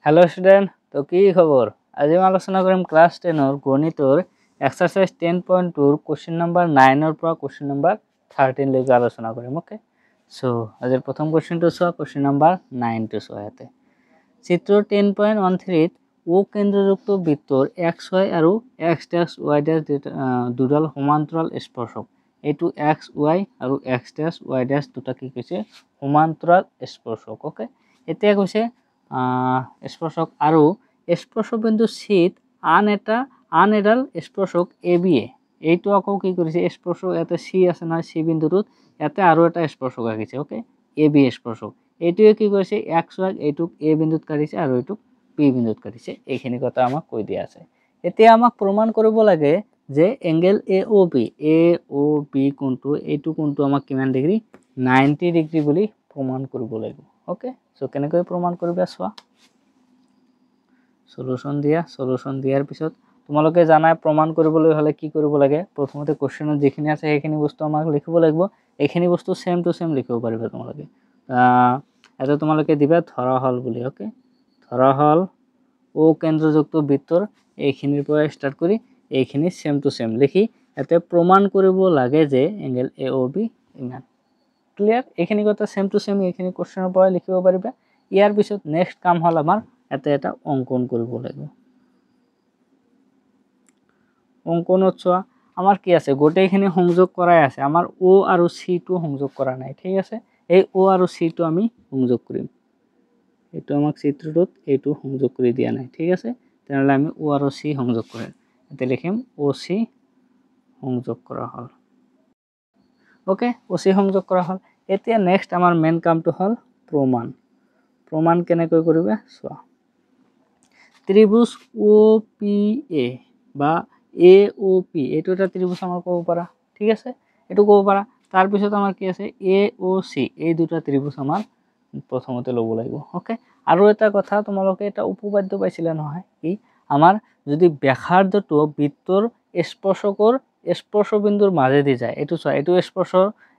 Hello' student, তো কি খবৰ? আজি মই আলোচনা কৰিম ক্লাছ টেনৰ গণিতৰ এক্সাৰচাইজ 10.2ৰ কুৱেশ্যন নম্বৰ 9ৰ পৰা কুৱেশ্যন নম্বৰ 13লৈকে আলোচনা কৰিম। অ'কে, চ' আজিৰ প্ৰথম কুৱেশ্যনটো চোৱা, কুৱেশ্যন নম্বৰ 9টো চোৱা। ইয়াতে চিত্ৰ 10.13ত অ' কেন্দ্ৰযুক্ত বৃত্তৰ এক্স ৱাই আৰু এক্স ডেছ ৱাই ডেছ দুডাল সমান্তৰাল স্পৰ্শক, এইটো এক্স ৱাই আৰু এক্স ডেছ ৱাই ডেছ দুটা কি কৈছে? সমান্তৰাল স্পৰ্শক। অ'কে, এতিয়া কৈছে স্পৰ্শক আৰু স্পৰ্শবিন্দু চিত আন এডাল স্পৰ্শক এ বি এ, এইটো আকৌ কি কৰিছে? স্পৰ্শক ইয়াতে চি আছে নহয়, চি বিন্দুটোত ইয়াতে আৰু এটা স্পৰ্শক আঁকিছে। অ'কে, এ বি স্পৰ্শক, এইটোৱে কি কৰিছে? এক্স ৱাই এইটোক এ বিন্দুত কাটিছে আৰু এইটোক পি বিন্দুত কাটিছে। এইখিনি কথা আমাক কৈ দিয়া আছে। এতিয়া আমাক প্ৰমাণ কৰিব লাগে যে angle A O B, A O B কোনটো, এইটো কোনটো আমাক কিমান ডিগ্ৰী? 90 ডিগ্ৰী বুলি প্ৰমাণ কৰিব লাগিব। অ'কে, চ' কেনেকৈ প্ৰমাণ কৰিবা চোৱা, চলুশ্যন দিয়া। চলুশ্যন দিয়াৰ পিছত তোমালোকে জানাই প্ৰমাণ কৰিবলৈ হ'লে কি কৰিব লাগে। প্ৰথমতে কুৱেশ্যনত যিখিনি আছে সেইখিনি বস্তু আমাক লিখিব লাগিব। এইখিনি বস্তু ছেম টু ছেম লিখিব পাৰিবা তোমালোকে। এটা তোমালোকে দিবা ধৰা হ'ল বুলি। অ'কে, ধৰা হ'ল অ' কেন্দ্ৰযুক্ত বৃত্তৰ এইখিনিৰ পৰা ষ্টাৰ্ট কৰি এইখিনি ছেম টু ছেম লিখি ইয়াতে প্ৰমাণ কৰিব লাগে যে এংগেল এ অ' বি ইমান। ক্লিয়াৰ? এইখিনি কথা ছেম টু ছেম এইখিনি কুৱেশ্যনৰ পৰাই লিখিব পাৰিবা। ইয়াৰ পিছত নেক্সট কাম হ'ল আমাৰ ইয়াতে এটা অংকন কৰিব লাগিব। অংকনত চোৱা আমাৰ কি আছে, গোটেইখিনি সংযোগ কৰাই আছে, আমাৰ অ' আৰু চিটো সংযোগ কৰা নাই। ঠিক আছে, এই অ' আৰু চিটো আমি সংযোগ কৰিম। এইটো আমাক চিত্ৰটোত এইটো সংযোগ কৰি দিয়া নাই। ঠিক আছে, তেনেহ'লে আমি অ' আৰু চি সংযোগ কৰিম। ইয়াতে লিখিম অ' চি সংযোগ কৰা হ'ল। অ'কে, অ' চি সংযোগ কৰা হ'ল। এতিয়া নেক্সট আমাৰ মেইন কামটো হ'ল প্ৰমাণ। প্ৰমাণ কেনেকৈ কৰিবা চোৱা, ত্ৰিভুজ অ' পি এ বা এ অ' পি, এইটো এটা ত্ৰিভুজ আমাৰ ক'ব পাৰা। ঠিক আছে, এইটো ক'ব পাৰা। তাৰপিছত আমাৰ কি আছে? এ অ' চি, এই দুটা ত্ৰিভুজ আমাৰ প্ৰথমতে ল'ব লাগিব। অ'কে, আৰু এটা কথা তোমালোকে এটা উপপাদ্য পাইছিলা নহয়, কি আমাৰ যদি ব্যাসাৰ্ধটো বৃত্তৰ স্পৰ্শকৰ স্পৰ্শবিন্দুৰ মাজেদি যায়, এইটো চোৱা, এইটো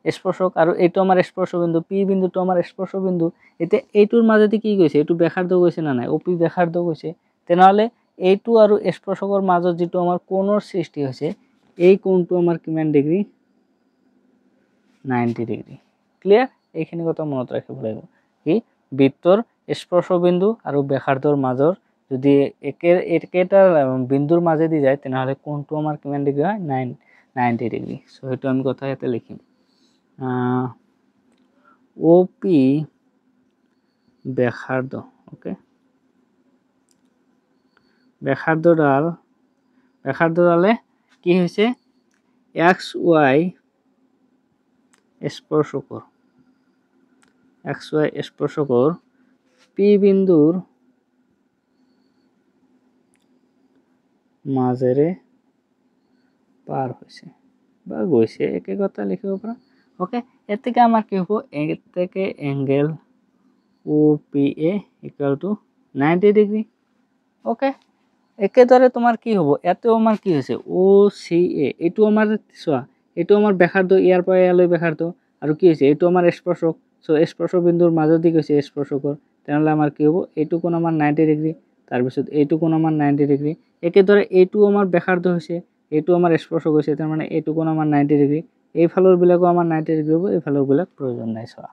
স্পৰ্শক আৰু এইটো আমাৰ স্পৰ্শবিন্দু, পি বিন্দুটো আমাৰ স্পৰ্শবিন্দু। এতিয়া এইটোৰ মাজেদি কি গৈছে? এইটো ব্যাসাৰ্ধ গৈছে না নাই? অ' পি ব্যাসাৰ্ধ গৈছে। তেনেহ'লে এইটো আৰু স্পৰ্শকৰ মাজত যিটো আমাৰ কোণৰ সৃষ্টি হৈছে, এই কোণটো আমাৰ কিমান ডিগ্ৰী? 90 degree. Clear? এইখিনি কথা মনত ৰাখিব লাগিব কি বৃত্তৰ স্পৰ্শবিন্দু আৰু ব্যাসাৰ্ধৰ মাজৰ যদি একেটা বিন্দুৰ মাজেদি যায়, তেনেহ'লে কোণটো আমাৰ কিমান ডিগ্ৰী হয়? 90 ডিগ্ৰী। চ' সেইটো আমি কথা ইয়াতে লিখিম। অ' পি ব্যাসাৰ্ধ, অ'কে, ব্যাসাৰ্ধডালে কি হৈছে? এক্স ৱাই স্পৰ্শকৰ, এক্স ৱাই স্পৰ্শকৰ পি বিন্দুৰ মাজেৰে পাৰ হৈছে বা গৈছে, একে কথা লিখিব পাৰা। অ'কে, এতেকে আমাৰ কি হ'ব? এতেকে angle O P A equal to 90 degree. Okay, একেদৰে তোমাৰ কি হ'ব? ইয়াতেও আমাৰ কি হৈছে? অ' চি এ, এইটো আমাৰ চোৱা, এইটো আমাৰ ব্যাসাৰ্ধ, ইয়াৰ পৰা ইয়ালৈ ব্যাসাৰ্ধ, আৰু কি হৈছে? এইটো আমাৰ স্পৰ্শক, চ' স্পৰ্শ বিন্দুৰ মাজেদি গৈছে স্পৰ্শকৰ, তেনেহ'লে আমাৰ কি হ'ব? এইটো কোণ আমাৰ 90 ডিগ্ৰী, তাৰপিছত এইটো কোণ আমাৰ 90 ডিগ্ৰী। একেদৰে এইটো আমাৰ ব্যাসাৰ্ধ হৈছে, এইটো আমাৰ স্পৰ্শক হৈছে, তাৰমানে এইটো কোণ আমাৰ 90 ডিগ্ৰী। এইফালৰবিলাকো আমাৰ 90 ডিগ্ৰী হ'ব, এইফালৰবিলাক প্ৰয়োজন নাই। চোৱা,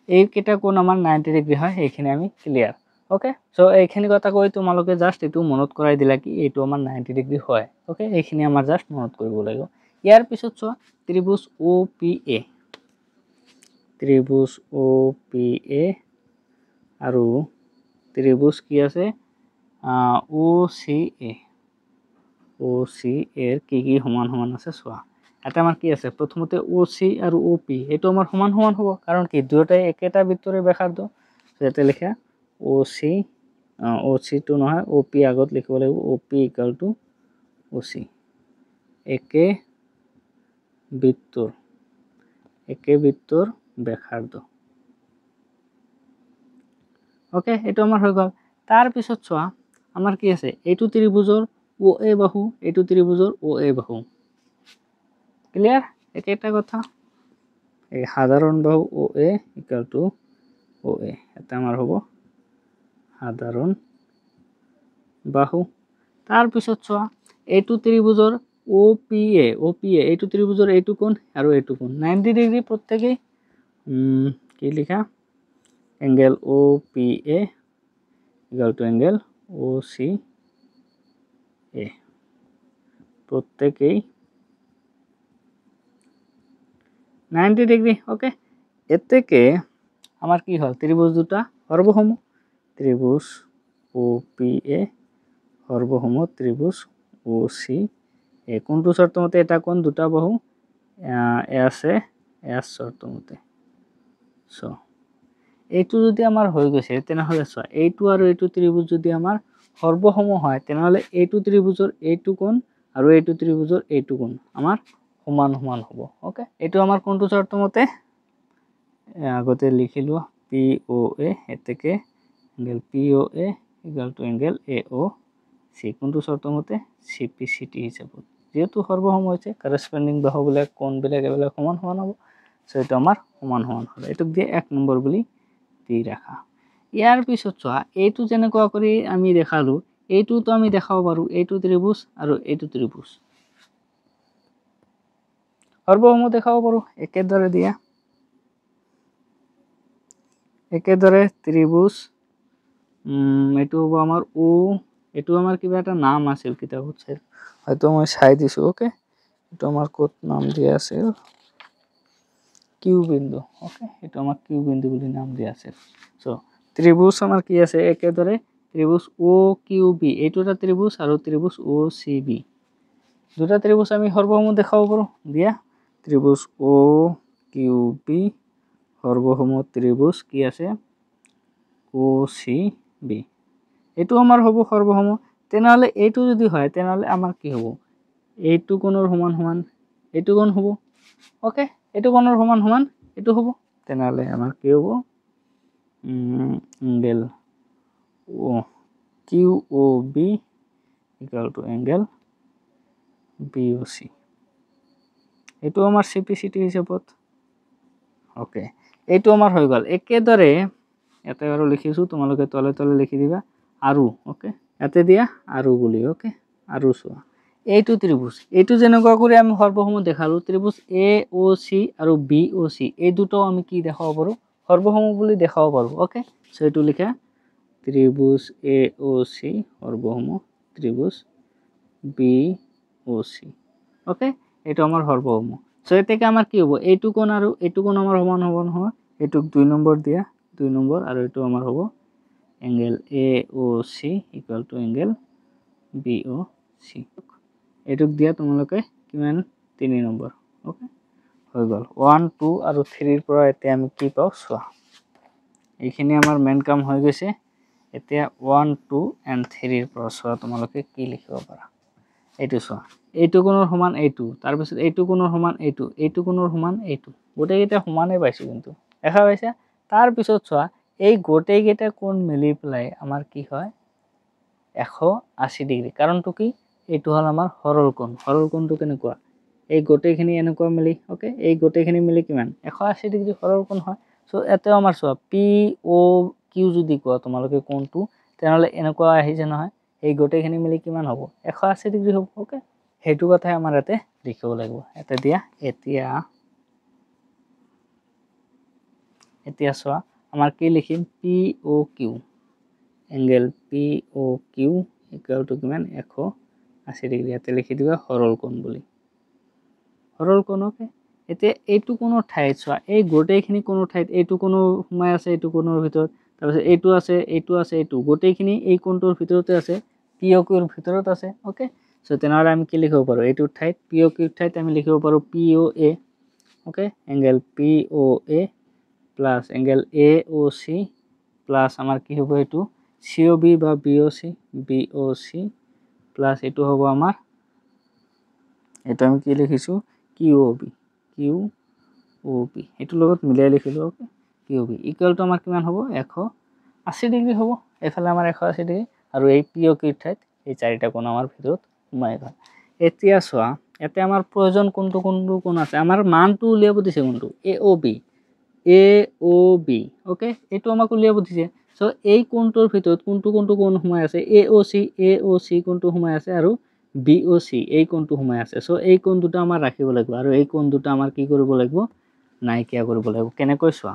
এইকেইটা কোণ আমাৰ 90 ডিগ্ৰী হয়, সেইখিনি আমি ক্লিয়াৰ। অ'কে, চ' এইখিনি কথা কৈ তোমালোকে জাষ্ট এইটো মনত কৰাই দিলা কি এইটো আমাৰ 90 ডিগ্ৰী হয়। অ'কে, এইখিনি আমাৰ জাষ্ট মনত কৰিব লাগিব। ইয়াৰ পিছত চোৱা, ত্ৰিভুজ অ' P A, ত্ৰিভুজ O' P A আৰু ত্ৰিভুজ কি আছে? অ' চি এ, অ' চি এৰ কি কি সমান সমান আছে চোৱা। ইয়াতে আমাৰ কি আছে? প্ৰথমতে অ' চি আৰু অ' পি, এইটো আমাৰ সমান সমান হ'ব, কাৰণ কি দুয়োটাই একেটা বৃত্তৰে ব্যাসাৰ্ধ। ইয়াতে লিখা অ' চি, অ' চিটো নহয়, অ' পি আগত লিখিব লাগিব, O P equal to O C, একে বৃত্তৰ, একে বৃত্তৰ ব্যাসাৰ্ধ। অ'কে, এইটো আমাৰ হৈ গ'ল। তাৰপিছত চোৱা আমাৰ কি আছে? এইটো ত্ৰিভুজৰ অ' এ বাহু, এইটো ত্ৰিভুজৰ অ' এ বাহু। ক্লিয়াৰ? একেটা কথা, এই সাধাৰণ বাহু O A equal to O A, এটা আমাৰ হ'ব সাধাৰণ বাহু। তাৰপিছত চোৱা এইটো ত্ৰিভুজৰ অ' P A, O' P A এইটো ত্ৰিভুজৰ এইটো কোণ আৰু এইটো কোণ 90 ডিগ্ৰী প্ৰত্যেকেই। কি লিখা, angle O' P A equal to angle O' C A, প্ৰত্যেকেই 90 ডিগ্ৰী। অ'কে, এতেকে আমাৰ কি হ'ল, ত্ৰিভুজ দুটা সৰ্বসম, ত্ৰিভুজ অ' পি এ সৰ্বসম ত্ৰিভুজ অ' চি এ। কোনটো চৰ্ত মতে এটা কোণ দুটা বাহু, এছ এ এছ চৰ্ত মতে। চ' এইটো যদি আমাৰ হৈ গৈছে, তেনেহ'লে চোৱা এইটো আৰু এইটো ত্ৰিভুজ যদি আমাৰ সৰ্বসম হয়, তেনেহ'লে এইটো ত্ৰিভুজৰ এইটো কোণ আৰু এইটো ত্ৰিভুজৰ এইটো কোণ আমাৰ সমান সমান হ'ব। অ'কে, এইটো আমাৰ কোনটো চৰ্ত মতে, আগতে লিখি লোৱা পি অ' এ, এতেকে angle P O A equal to angle A O C, কোনটো চৰ্ত মতে, চি পি চি টি হিচাপত। যিহেতু সৰ্বসম হৈছে, কাৰেচপণ্ডিং বাহুবিলাক কোণবিলাক এইবিলাক সমান সমান হ'ব, চ' এইটো আমাৰ সমান সমান হ'ব। এইটোক দিয়ে 1 নম্বৰ বুলি দি ৰাখা। ইয়াৰ পিছত চোৱা এইটো যেনেকুৱা কৰি আমি দেখালোঁ, এইটোতো আমি দেখাব পাৰোঁ, এইটো ত্ৰিভুজ আৰু এইটো ত্ৰিভুজ সৰ্বসম দেখাব পাৰোঁ। একেদৰে দিয়া, একেদৰে ত্ৰিভুজ এইটো হ'ব আমাৰ অ', এইটো আমাৰ কিবা এটা নাম আছিল কিতাপত, হয়তো মই চাই দিছোঁ। অ'কে, এইটো আমাৰ ক'ত নাম দিয়া আছিল, কিউ বিন্দু। অ'কে, এইটো আমাৰ কিউ বিন্দু বুলি নাম দিয়া আছিল। চ' ত্ৰিভুজ আমাৰ কি আছে, একেদৰে ত্ৰিভুজ অ' কিউ বি, এইটো এটা ত্ৰিভুজ আৰু ত্ৰিভুজ অ' চি বি, দুটা ত্ৰিভুজ আমি সৰ্বসম দেখাব পাৰোঁ। দিয়া ত্ৰিভুজ অ' কিউ বি সৰ্বসম ত্ৰিভুজ কি আছে, অ' চি বি, এইটো আমাৰ হ'ব সৰ্বসম। তেনেহ'লে এইটো যদি হয়, তেনেহ'লে আমাৰ কি হ'ব, এইটো কোণৰ সমান সমান এইটো কোণ হ'ব। অ'কে, এইটো কোণৰ সমান সমান এইটো হ'ব। তেনেহ'লে আমাৰ কি হ'ব, angle O Q O B equal to angle B O C, এইটো আমাৰ চি পি চি টি হিচাপত। অ'কে, এইটো আমাৰ হৈ গ'ল। একেদৰে ইয়াতে আৰু লিখিছোঁ, তোমালোকে তলে তলে লিখি দিবা আৰু। অ'কে, ইয়াতে দিয়া আৰু বুলি। অ'কে, আৰু চোৱা এইটো ত্ৰিভুজ, এইটো যেনেকুৱা কৰি আমি সৰ্বসম দেখালোঁ, ত্ৰিভুজ এ অ' চি আৰু বি অ' চি, এই দুটাও আমি কি দেখাব পাৰোঁ, সৰ্বসম বুলি দেখাব পাৰোঁ। অ'কে, চ' এইটো লিখা ত্ৰিভুজ এ অ' চি সৰ্বসম ত্ৰিভুজ বি অ' চি। অ'কে, এইটো আমাৰ সৰ্বসম। চ' এতেকে আমাৰ কি হ'ব, এইটো কোণ আৰু এইটো কোণ আমাৰ সমান হ'ব নহয়, এইটোক 2 নম্বৰ দিয়া, 2 নম্বৰ, আৰু এইটো আমাৰ হ'ব angle A O C equal to angle B O C. এইটোক দিয়া তোমালোকে কিমান, 3 নম্বৰ। অ'কে, হৈ গ'ল। 1, 2 আৰু 3ৰ পৰা এতিয়া আমি কি পাওঁ চোৱা, এইখিনি আমাৰ মেইন কাম হৈ গৈছে। এতিয়া 1, 2 এণ্ড 3ৰ পৰা চোৱা তোমালোকে কি লিখিব পাৰা। এইটো চোৱা, এইটো কোণৰ সমান এইটো, তাৰপিছত এইটো কোণৰ সমান এইটো, এইটো কোণৰ সমান এইটো, গোটেইকেইটা সমানেই পাইছোঁ কিন্তু, দেখা পাইছা। তাৰপিছত চোৱা এই গোটেইকেইটা কোণ মিলি পেলাই আমাৰ কি হয়, 180 ডিগ্ৰী। কাৰণটো কি, এইটো হ'ল আমাৰ সৰল কোণ। সৰল কোণটো কেনেকুৱা, এই গোটেইখিনি এনেকুৱা মিলি, অ'কে, এই গোটেইখিনি মিলি কিমান, 180 ডিগ্ৰী সৰল কোণ হয়। চ' ইয়াতেও আমাৰ চোৱা পি অ' কিউ যদি কোৱা তোমালোকে কোণটো, তেনেহ'লে এনেকুৱা আহিছে নহয়, এই গোটেইখিনি মিলি কিমান হ'ব, 180 ডিগ্ৰী হ'ব। অ'কে, সেইটো কথাই আমাৰ ইয়াতে লিখিব লাগিব। ইয়াতে দিয়া, এতিয়া এতিয়া চোৱা আমাৰ কি লিখিম, P O Q, angle P O Q equal to কিমান, 180 ডিগ্ৰী। ইয়াতে লিখি দিবা সৰল কোণ বুলি, সৰল কোণ। অ'কে, এতিয়া এইটো কোণৰ ঠাইত চোৱা, এই গোটেইখিনি কোণৰ ঠাইত এইটো কোণো সোমাই আছে এইটো কোণৰ ভিতৰত, তাৰপিছত এইটো আছে, এইটো আছে, এইটো গোটেইখিনি এই কোণটোৰ ভিতৰতে আছে, পি অ' কিউৰ ভিতৰত আছে। অ'কে, চ' তেনেহ'লে আমি কি লিখিব পাৰোঁ, এইটোৰ ঠাইত পি অ' কিউৰ ঠাইত আমি লিখিব পাৰোঁ P O A. Okay, angle P O A plus angle A O C plus আমাৰ কি হ'ব, এইটো চি অ' বি বা B O C, B O C plus এইটো হ'ব আমাৰ, এইটো আমি কি লিখিছোঁ, Q O B, Q O B, এইটোৰ লগত মিলাই লিখিলোঁ। Okay, Q O B equal to আমাৰ কিমান হ'ব, 180 ডিগ্ৰী হ'ব। এইফালে আমাৰ 180 ডিগ্ৰী আৰু এই পি অ' কিউৰ ঠাইত এই চাৰিটা কোণ আমাৰ ভিতৰত সোমাই গ'ল। এতিয়া চোৱা ইয়াতে আমাৰ প্ৰয়োজন কোনটো কোনটো কোণ আছে, আমাৰ মানটো উলিয়াব দিছে কোনটো, এ অ' বি। এ অ' বি, অ'কে, এইটো আমাক উলিয়াব দিছে। চ' এই কোণটোৰ ভিতৰত কোনটো কোনটো কোণ সোমাই আছে, এ অ' চি, এ অ' চি কোণটো সোমাই আছে আৰু বি অ' চি এই কোণটো সোমাই আছে। চ' এই কোণ দুটা আমাৰ ৰাখিব লাগিব আৰু এই কোণ দুটা আমাৰ কি কৰিব লাগিব, নাইকিয়া কৰিব লাগিব। কেনেকৈ চোৱা,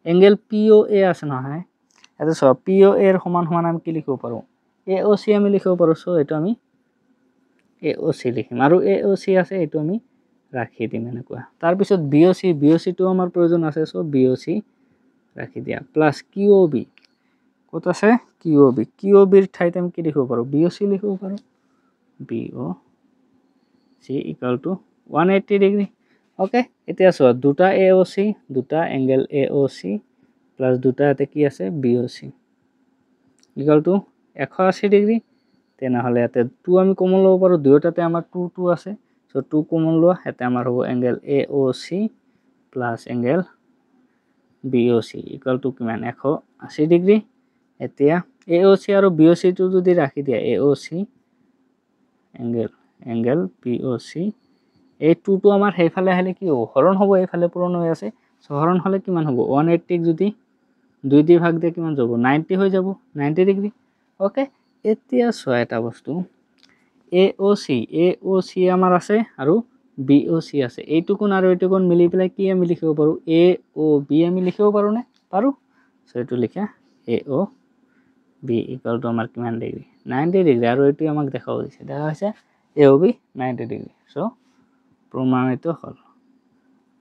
এংগেল পি অ' এ আছে নহয়, ইয়াতে চোৱা পি অ' এৰ সমান সমান আমি কি লিখিব পাৰোঁ, এ অ' চি আমি লিখিব পাৰোঁ। চ' এইটো আমি এ অ' চি লিখিম আৰু এ অ' চি আছে এইটো আমি ৰাখি দিম এনেকুৱা। তাৰপিছত বি অ' চি, বি অ' চিটো আমাৰ প্ৰয়োজন আছে, চ' বি অ' চি ৰাখি দিয়া, প্লাছ কিউ অ' বি ক'ত আছে, কিউ অ' বি, কিউ অ' বিৰ ঠাইত আমি কি লিখিব পাৰোঁ, বি অ' চি লিখিব পাৰোঁ, B O C equal to 180 degree. Okay, এতিয়া চোৱা দুটা এ অ' চি, দুটা angle A O C plus দুটা ইয়াতে কি আছে B O C equal to 180 degree. তেনেহ'লে ইয়াতে টু আমি কমন ল'ব পাৰোঁ, দুয়োটাতে আমাৰ টু টু আছে, চ' টু কমন লোৱা, ইয়াতে আমাৰ হ'ব angle A O C plus angle B O C equal to কিমান, 180 ডিগ্ৰী। এতিয়া এ অ' চি আৰু বি অ' চিটো যদি ৰাখি দিয়া, A O C angle angle B O C, এই টুটো আমাৰ সেইফালে আহিলে কি হ'ব, হৰণ হ'ব, এইফালে পূৰণ হৈ আছে, চ' হৰণ হ'লে কিমান হ'ব, 180ক যদি 2 দি ভাগ দিয়ে কিমান যাব, 90 হৈ যাব, 90 ডিগ্ৰী। অ'কে, এতিয়া চোৱা এটা বস্তু, A O C, A O C আমাৰ আছে আৰু বি অ' চি আছে, এইটো কোণ আৰু এইটো কোণ মিলি পেলাই কি আমি লিখিব পাৰোঁ, এ অ' বি আমি লিখিব পাৰোঁনে, পাৰোঁ। চ' এইটো লিখা A O B equal to আমাৰ কিমান ডিগ্ৰী, 90 ডিগ্ৰী, আৰু এইটোৱে আমাক দেখাব দিছে, দেখা হৈছে A O B 90 degree. So প্ৰমাণিত হ'ল,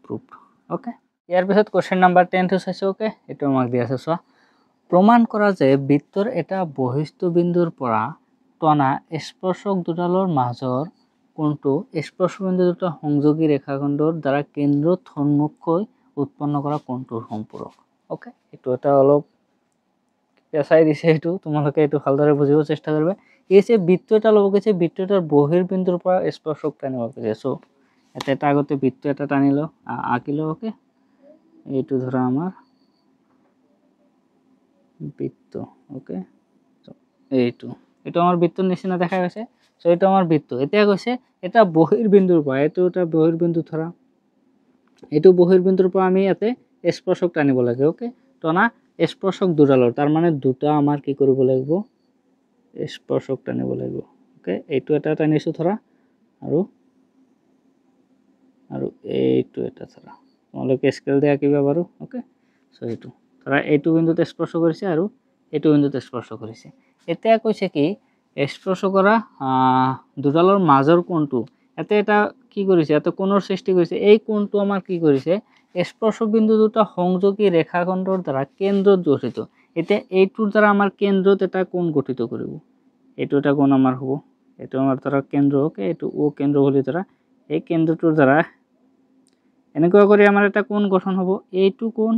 প্ৰুফ। অ'কে, ইয়াৰ পিছত কুৱেশ্যন নাম্বাৰ 10টো চাইছোঁ। অ'কে, এইটো আমাক দি আছে, চোৱা প্ৰমাণ কৰা যে বৃত্তৰ এটা বহিস্থ বিন্দুৰ পৰা টনা স্পৰ্শক দুডালৰ মাজৰ কোণটো স্পৰ্শবিন্দু দুটা সংযোগী ৰেখাখণ্ডৰ দ্বাৰা কেন্দ্ৰত সন্মুখকৈ উৎপন্ন কৰা কোণটোৰ সম্পূৰক। অ'কে, এইটো এটা অলপ পেঁচাই দিছে, এইটো তোমালোকে এইটো ভালদৰে বুজিব চেষ্টা কৰিবা। এই যে বৃত্ত এটা ল'ব গৈছে, বৃত্ত এটাৰ বহিৰ্বিন্দুৰ পৰা স্পৰ্শক টানিব গৈছে। চ' ইয়াতে এটা আগতে বৃত্ত এটা টানি লওঁ, আঁকি লওঁ। অ'কে, এইটো ধৰা আমাৰ বৃত্ত। অ'কে, এইটো এইটো আমাৰ বৃত্তৰ নিচিনা দেখা গৈছে। চ' এইটো আমাৰ বৃত্ত। এতিয়া কৈছে এটা বহিৰ্বিন্দুৰ পৰা, এইটো এটা বহিৰ্বিন্দু ধৰা, এইটো বহিৰ্বিন্দুৰ পৰা আমি ইয়াতে স্পৰ্শক টানিব লাগে। অ'কে, টনা স্পৰ্শক দুডালৰ, তাৰমানে দুটা আমাৰ কি কৰিব লাগিব, স্পৰ্শক টানিব লাগিব। অ'কে, এইটো এটা টানিছোঁ ধৰা আৰু আৰু এইটো এটা ধৰা, তোমালোকে স্কেল দি আঁকিবা বাৰু। অ'কে, চ' এইটো ধৰা এইটো বিন্দুত স্পৰ্শ কৰিছে আৰু এইটো বিন্দুত স্পৰ্শ কৰিছে। এতিয়া কৈছে কি স্পৰ্শ কৰা দুডালৰ মাজৰ কোণটো, ইয়াতে এটা কি কৰিছে, ইয়াতে কোণৰ সৃষ্টি কৰিছে, এই কোণটো আমাৰ কি কৰিছে, স্পৰ্শ বিন্দু দুটা সংযোগী ৰেখাখণ্ডৰ দ্বাৰা কেন্দ্ৰত গঠিত। এতিয়া এইটোৰ দ্বাৰা আমাৰ কেন্দ্ৰত এটা কোণ গঠিত কৰিব, এইটো এটা কোণ আমাৰ হ'ব, এইটো আমাৰ ধৰা কেন্দ্ৰ। অ'কে, এইটো অ' কেন্দ্ৰ বুলি ধৰা, এই কেন্দ্ৰটোৰ দ্বাৰা এনেকুৱা কৰি আমাৰ এটা কোণ গঠন হ'ব, এইটো কোণ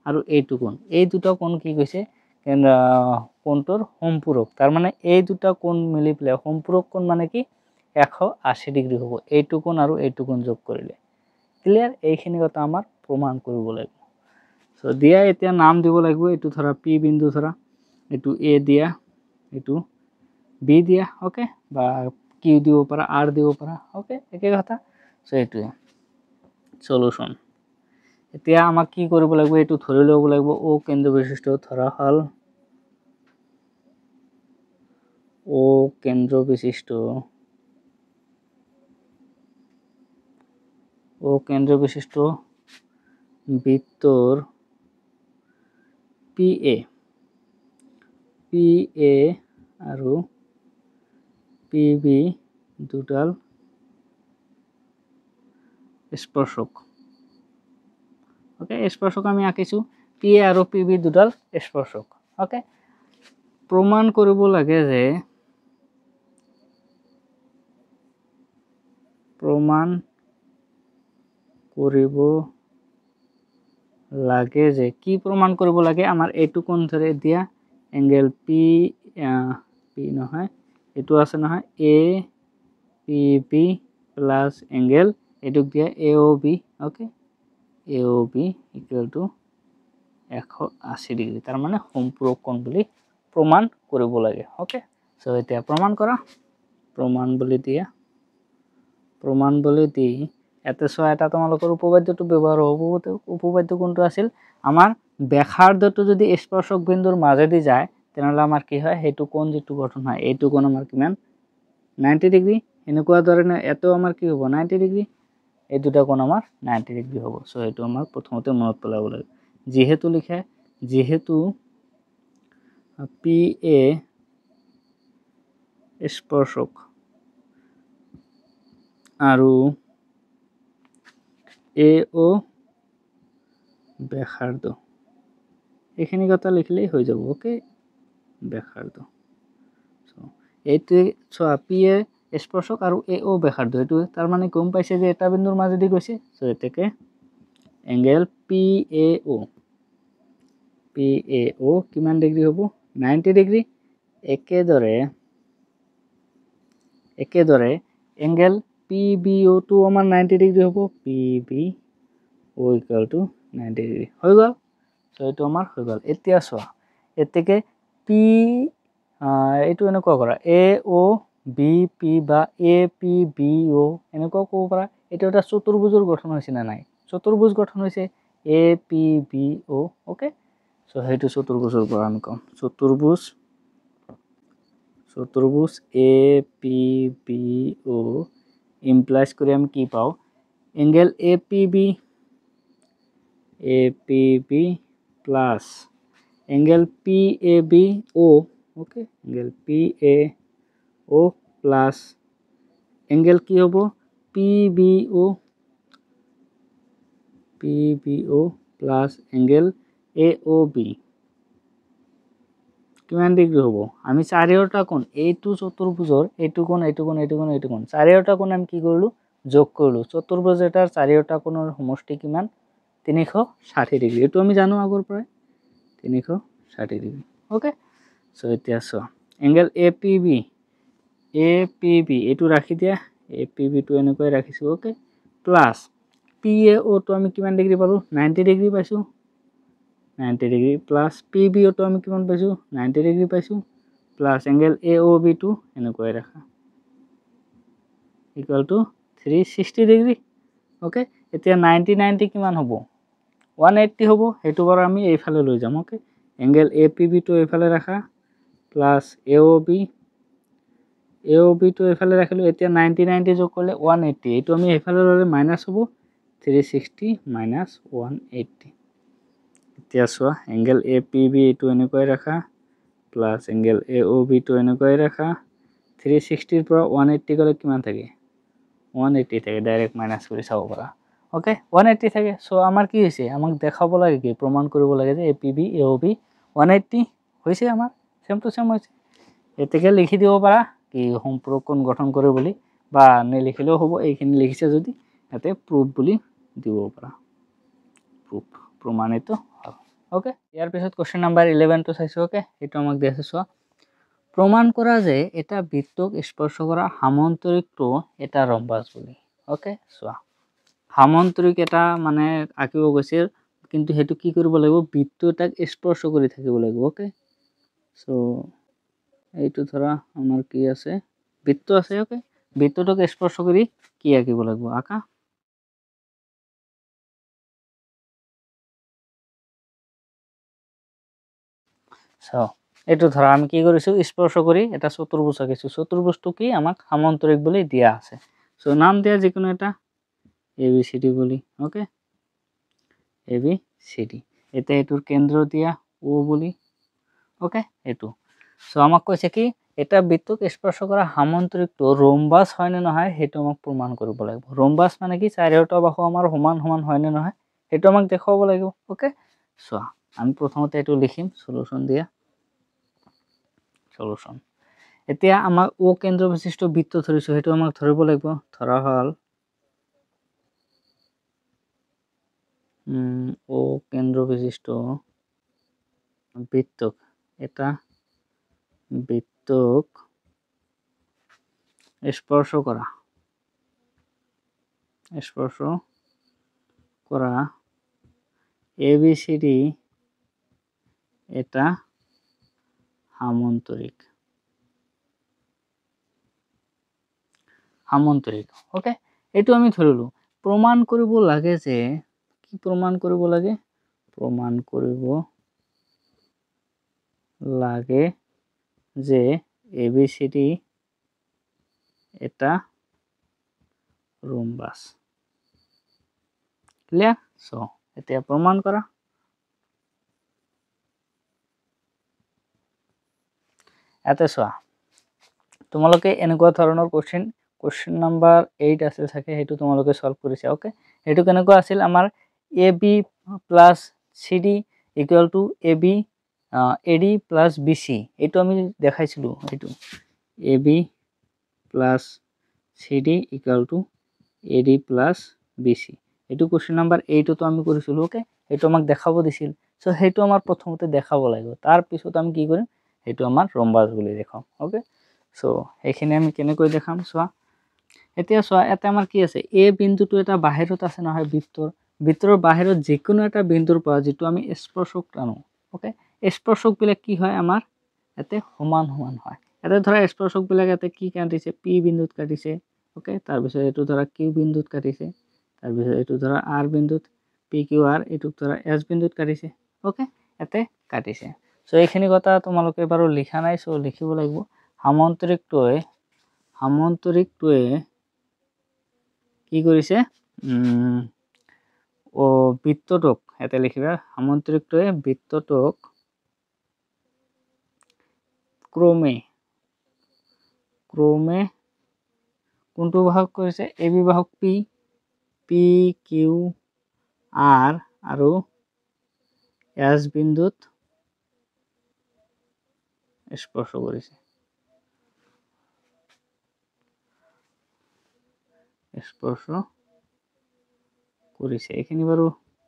আৰু এইটো কোণ, এই দুটা কোণ কি কৈছে, কোণটোৰ সম্পূৰক। তাৰমানে এই দুটা কোণ মিলি পেলাই সম্পূৰক কোণ মানে কি, 180 ডিগ্ৰী হ'ব, এইটো কোণ আৰু এইটো কোণ যোগ কৰিলে। ক্লিয়াৰ? এইখিনি কথা আমাৰ প্ৰমাণ কৰিব লাগিব। চ' দিয়া এতিয়া নাম দিব লাগিব, এইটো ধৰা পি বিন্দু ধৰা, এইটো এ দিয়া, এইটো বি দিয়া, অ'কে, বা কিউ দিব পাৰা, আৰ দিব পাৰা, অ'কে, একে কথা। চ' এইটোৱে চলুশ্যন। এতিয়া আমাক কি কৰিব লাগিব, এইটো ধৰি ল'ব লাগিব, অ' কেন্দ্ৰ বিশিষ্ট ধৰা হ'ল, অ' কেন্দ্ৰ বিশিষ্ট, অ' কেন্দ্ৰ বিশিষ্ট বৃত্তৰ পি এ, পি এ আৰু পি বি দুডাল স্পৰ্শক। অ'কে, স্পৰ্শক আমি আঁকিছোঁ, পি এ আৰু পি বি দুডাল স্পৰ্শক। অ'কে, প্ৰমাণ কৰিব লাগে যে, প্ৰমাণ কৰিব লাগে যে, কি প্ৰমাণ কৰিব লাগে, আমাৰ এইটো কোণ ধৰে দিয়া এংগেল পি, পি নহয়, এইটো আছে নহয় A P B plus angle এইটোক দিয়া A O B. Okay, A O B equal to 180 degree, তাৰমানে সম্পূৰক কোণ বুলি প্ৰমাণ কৰিব লাগে। অ'কে, চ' এতিয়া প্ৰমাণ কৰা, প্ৰমাণ বুলি দিয়া, প্ৰমাণ বুলি দি ইয়াতে চোৱা এটা তোমালোকৰ উপবাদ্যটো ব্যৱহাৰ হ'ব। উপবাদ্য কোনটো আছিল? আমাৰ ব্যাসাৰ্ধটো যদি স্পৰ্শক বিন্দুৰ মাজেদি যায় তেনেহ'লে আমাৰ কি হয়, সেইটো কোণ যিটো গঠন হয় এইটো কোণ আমাৰ কিমান 90 ডিগ্ৰী। এনেকুৱা ধৰণে ইয়াতেও আমাৰ কি হ'ব 90 ডিগ্ৰী, এই দুটা কোণ আমাৰ 90 ডিগ্ৰী হ'ব। চ' সেইটো আমাৰ প্ৰথমতে মনত পেলাব লাগিব। যিহেতু লিখে, যিহেতু পি এ স্পৰ্শক আৰু এ অ' ব্যাসাৰ্ধ, এইখিনি কথা লিখিলেই হৈ যাব। অ'কে, ব্যাসাৰ্ধ। এইটোৱে চোৱা পি এ স্পৰ্শক আৰু এ অ' ব্যাসাৰ্ধ, এইটো তাৰমানে গম পাইছে যে এটা বিন্দুৰ মাজেদি গৈছে। চ' এতেকে angle P A O, P A O কিমান ডিগ্ৰী হ'ব 90 ডিগ্ৰী। একেদৰে এংগেল পি বি অ'টো আমাৰ 90 ডিগ্ৰী হ'ব, P B O equal to 90 degree হৈ গ'ল। চ' এইটো আমাৰ হৈ গ'ল। এতিয়া চোৱা এতেকে পি এইটো এনেকুৱা কৰা এ অ' বি পি বা এ পি বি অ' এনেকুৱাও ক'ব পাৰা। এইটো এটা চতুৰ্ভুজৰ গঠন হৈছে নে নাই? চতুৰ্ভুজ গঠন হৈছে A P B O. Okay, so সেইটো চতুৰ্ভুজৰ পৰা আমি ক'ম চতুৰ্ভুজ, চতুৰ্ভুজ A P B O implies কৰি আমি কি পাওঁ, angle A P B, A P B plus angle P A B O, okay angle P A O plus angle কি হ'ব P B O, P B O plus angle A O B কিমান degree হ'ব? আমি চাৰিওটা কোণ, এইটো চতুৰ্ভুজৰ এইটো কোণ, এইটো কোণ, এইটো কোণ, এইটো কোণ, চাৰিওটা কোণ আমি কি কৰিলোঁ যোগ কৰিলোঁ। চতুৰ্ভুজ এটাৰ চাৰিওটা কোণৰ সমষ্টি কিমান 360 ডিগ্ৰী, এইটো আমি জানো আগৰ পৰাই 360 ডিগ্ৰী। অ'কে, চ' এতিয়া চোৱা angle A P B, A P B এইটো ৰাখি দিয়া, এ পি বিটো এনেকুৱাই ৰাখিছোঁ। অ'কে, প্লাছ পি এ অ'টো আমি কিমান ডিগ্ৰী পালোঁ 90 ডিগ্ৰী পাইছোঁ, 90 ডিগ্ৰী প্লাছ পি বি অ'টো আমি কিমান পাইছোঁ 90 ডিগ্ৰী পাইছোঁ, প্লাছ এংগেল এ অ' বিটো এনেকুৱাই ৰাখা ইকুৱেল টু 360 ডিগ্ৰী। অ'কে, এতিয়া 90 90 কিমান হ'ব 180 হ'ব, সেইটো বাৰু আমি এইফালে লৈ যাম। অ'কে, এংগেল এ পি বিটো এইফালে ৰাখা plus A O B, A O বিটো এইফালে ৰাখিলোঁ। এতিয়া 90 90 যোগ কৰিলে 180, এইটো আমি এইফালে ল'লে মাইনাছ হ'ব 360 মাইনাছ 180। এতিয়া চোৱা এংগেল এ পি বি এইটো এনেকুৱাই ৰাখা প্লাছ এংগেল এ অ' বিটো এনেকুৱাই ৰাখা, 360ৰ পৰা 180 গ'লে কিমান থাকে 180 থাকে, ডাইৰেক্ট মাইনাছ কৰি চাব পাৰা। অ'কে, 180 থাকে। চ' আমাৰ কি হৈছে, আমাক দেখাব লাগে কি, প্ৰমাণ কৰিব লাগে যে A P B A O B 180 হৈছে, আমাৰ চেম টু চেম হৈছে। এতেকে লিখি দিব পাৰা কি সম্পূৰক কোণ গঠন কৰে বুলি, বা নিলিখিলেও হ'ব, এইখিনি লিখিছে যদি ইয়াতে প্ৰুফ বুলি দিব পাৰা, প্ৰুফ প্ৰমাণিত হ'ল। অ'কে, ইয়াৰ পিছত কুৱেশ্যন নাম্বাৰ 11টো চাইছোঁ। অ'কে, সেইটো আমাক দি আছে চোৱা, প্ৰমাণ কৰা যে এটা বৃত্তক স্পৰ্শ কৰা সামন্তৰিকটো এটা ৰম্বাস বুলি। অ'কে, চোৱা সামন্তৰিক এটা মানে আঁকিব গৈছে, কিন্তু সেইটো কি কৰিব লাগিব, বৃত্ত এটাক স্পৰ্শ কৰি থাকিব লাগিব। অ'কে, চ' এইটো ধৰা আমাৰ কি আছে, বৃত্ত আছে। অ'কে, বৃত্তটোক স্পৰ্শ কৰি কি আঁকিব লাগিব, আঁকা। চ' এইটো ধৰা আমি কি কৰিছোঁ, স্পৰ্শ কৰি এটা চতুৰ্ভুজ আঁকিছোঁ। চতুৰ্ভুজটো কি আমাক সামন্তৰিক বুলি দিয়া আছে। চ' নাম দিয়া যিকোনো এটা এ বি চি ডি বুলি। Okay, A B C D. এতিয়া এইটোৰ কেন্দ্ৰ দিয়া অ' বুলি। অ'কে, এইটো চ' আমাক কৈছে কি এটা বৃত্তক স্পৰ্শ কৰা সামন্তৰিকটো ৰম্বাস হয় নে নহয় সেইটো আমাক প্ৰমাণ কৰিব লাগিব। ৰম্বাস মানে কি, চাৰিওটা বাহু আমাৰ সমান সমান হয় নে নহয় সেইটো আমাক দেখুৱাব লাগিব। অ'কে, চোৱা আমি প্ৰথমতে এইটো লিখিম, চলুশ্যন দিয়া, চলুশ্যন। এতিয়া আমাক অ' কেন্দ্ৰ বিশিষ্ট বৃত্ত ধৰিছোঁ, সেইটো আমাক ধৰিব লাগিব। ধৰা হ'ল অ' কেন্দ্ৰ বিশিষ্ট বৃত্তক, এটা বৃত্তক স্পৰ্শ কৰা, স্পৰ্শ কৰা এ বি চি ডি এটা সামন্তৰিক, সামন্তৰিক। অ'কে, এইটো আমি ধৰিলোঁ। প্ৰমাণ কৰিব লাগে যে কি প্ৰমাণ কৰিব লাগে, প্ৰমাণ কৰিব লাগে যে এ বি চি ডি এটা ৰোমবাছ। ক্লিয়াৰ? চ' এতিয়া প্ৰমাণ কৰা। ইয়াতে চোৱা, তোমালোকে এনেকুৱা ধৰণৰ কুৱেশ্যন, কুৱেশ্যন নাম্বাৰ 8 আছিল চাগে, সেইটো তোমালোকে চল্ভ কৰিছা। অ'কে, সেইটো কেনেকুৱা আছিল আমাৰ A B plus C D equal to A B A D plus B C, এইটো আমি দেখাইছিলোঁ। এইটো A B plus C D equal to A D plus B C, এইটো কুৱেশ্যন নাম্বাৰ 8তো আমি কৰিছিলোঁ। অ'কে, সেইটো আমাক দেখাব দিছিল। চ' সেইটো আমাৰ প্ৰথমতে দেখাব লাগিব, তাৰপিছত আমি কি কৰিম, সেইটো আমাৰ ৰম্বাছ বুলি দেখাম। অ'কে, চ' সেইখিনি আমি কেনেকৈ দেখাম চোৱা। এতিয়া চোৱা, ইয়াতে আমাৰ কি আছে, এ বিন্দুটো এটা বাহিৰত আছে নহয়, বৃত্তৰ, বৃত্তৰ বাহিৰত যিকোনো এটা বিন্দুৰ পৰা যিটো আমি স্পৰ্শক টানো, অ'কে, স্পৰ্শকবিলাক কি হয় আমাৰ ইয়াতে সমান সমান হয়। ইয়াতে ধৰা স্পৰ্শকবিলাক ইয়াতে কি কাটিছে, পি বিন্দুত কাটিছে। অ'কে, তাৰপিছত এইটো ধৰা কিউ বিন্দুত কাটিছে, তাৰপিছত এইটো ধৰা আৰ বিন্দুত, পি কিউ আৰ, এইটোক ধৰা এছ বিন্দুত কাটিছে। অ'কে, ইয়াতে কাটিছে। চ' এইখিনি কথা তোমালোকে বাৰু লিখা নাই, চ' লিখিব লাগিব। সামন্তৰিকটোৱে, সামন্তৰিকটোৱে কি কৰিছে, বৃত্তটোক, ইয়াতে লিখিবা, সামন্তৰিকটোৱে বৃত্তটোক ক্ৰমে, ক্ৰমে কোনটো বাহক কৰিছে, এ বি বাহক পি, পি কিউ আৰ আৰু এছ বিন্দুত স্পৰ্শ কৰিছে, স্পৰ্শ কৰিছে। এইখিনি বাৰু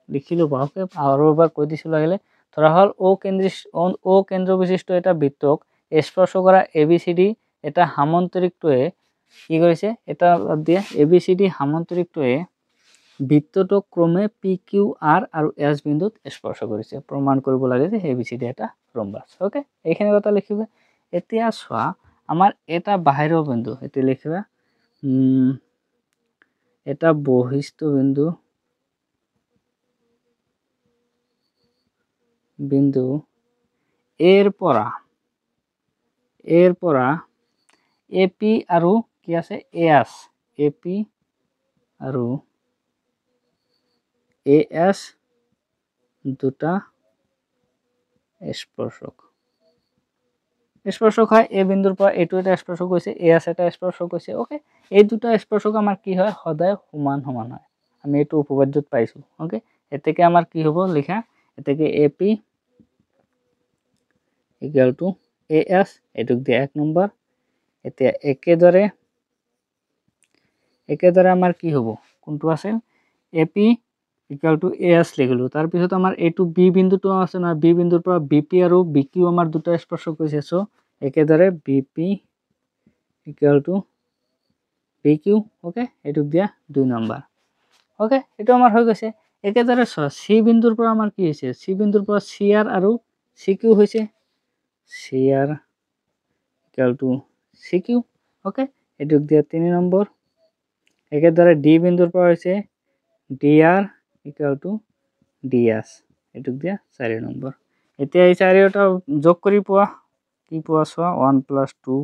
লিখি ল'বা। অ'কে, আৰু এবাৰ কৈ দিছোঁ লাগিলে। ধৰা হ'ল অ' কেন্দ্ৰ, অ' কেন্দ্ৰ বিশিষ্ট এটা বৃত্তক স্পৰ্শ কৰা এ বি চি ডি এটা সামন্তৰিকটোৱে কি কৰিছে, এটা বাদ দিয়া, এ বি চি ডি সামন্তৰিকটোৱে বৃত্তটোক ক্ৰমে পি কিউ আৰ আৰু এছ বিন্দুত স্পৰ্শ কৰিছে। প্ৰমাণ কৰিব লাগে যে এ বি চি ডি এটা ৰম্বাছ। অ'কে, এইখিনি কথা লিখিবা। এতিয়া চোৱা, আমাৰ এটা বাহিৰৰ বিন্দু, এতিয়া লিখিবা এটা বহিস্থ বিন্দু, বিন্দু এৰ পৰা, এৰ পৰা এ পি আৰু কি আছে, এ এছ, এ পি আৰু এ এছ দুটা স্পৰ্শক, স্পৰ্শক হয়। এই বিন্দুৰ পৰা এইটো এটা স্পৰ্শক হৈছে, এ এছ এটা স্পৰ্শক হৈছে। অ'কে, এই দুটা স্পৰ্শক আমাৰ কি হয়, সদায় সমান সমান হয়। আমি এইটো উপপাদ্যত পাইছোঁ। অ'কে, এতেকে আমাৰ কি হ'ব লিখা, এতেকে A P equal to A S, এইটোক দিয়া 1 নম্বৰ। এতিয়া একেদৰে, একেদৰে আমাৰ কি হ'ব, কোনটো আছিল, A P equal to A S লিখিলোঁ। তাৰপিছত আমাৰ এইটো বি বিন্দুটো আছে নহয়, বি বিন্দুৰ পৰা বি পি আৰু বি কিউ আমাৰ দুটা স্পৰ্শক হৈছে। চ' একেদৰে B P equal to B Q, okay, এইটোক দিয়া 2 নম্বৰ। অ'কে, এইটো আমাৰ হৈ গৈছে। একেদৰে চোৱা, চি বিন্দুৰ পৰা আমাৰ কি হৈছে, চি বিন্দুৰ পৰা চি আৰ আৰু চি কিউ হৈছে, C R equal to C Q, okay, এইটোক দিয়া 3 নম্বৰ। একেদৰে ডি বিন্দুৰ পৰা হৈছে D R equal to D S, এইটোক দিয়া 4 নম্বৰ। এতিয়া এই চাৰিওটা যোগ কৰি পোৱা কি পোৱা চোৱা, 1 প্লাছ 2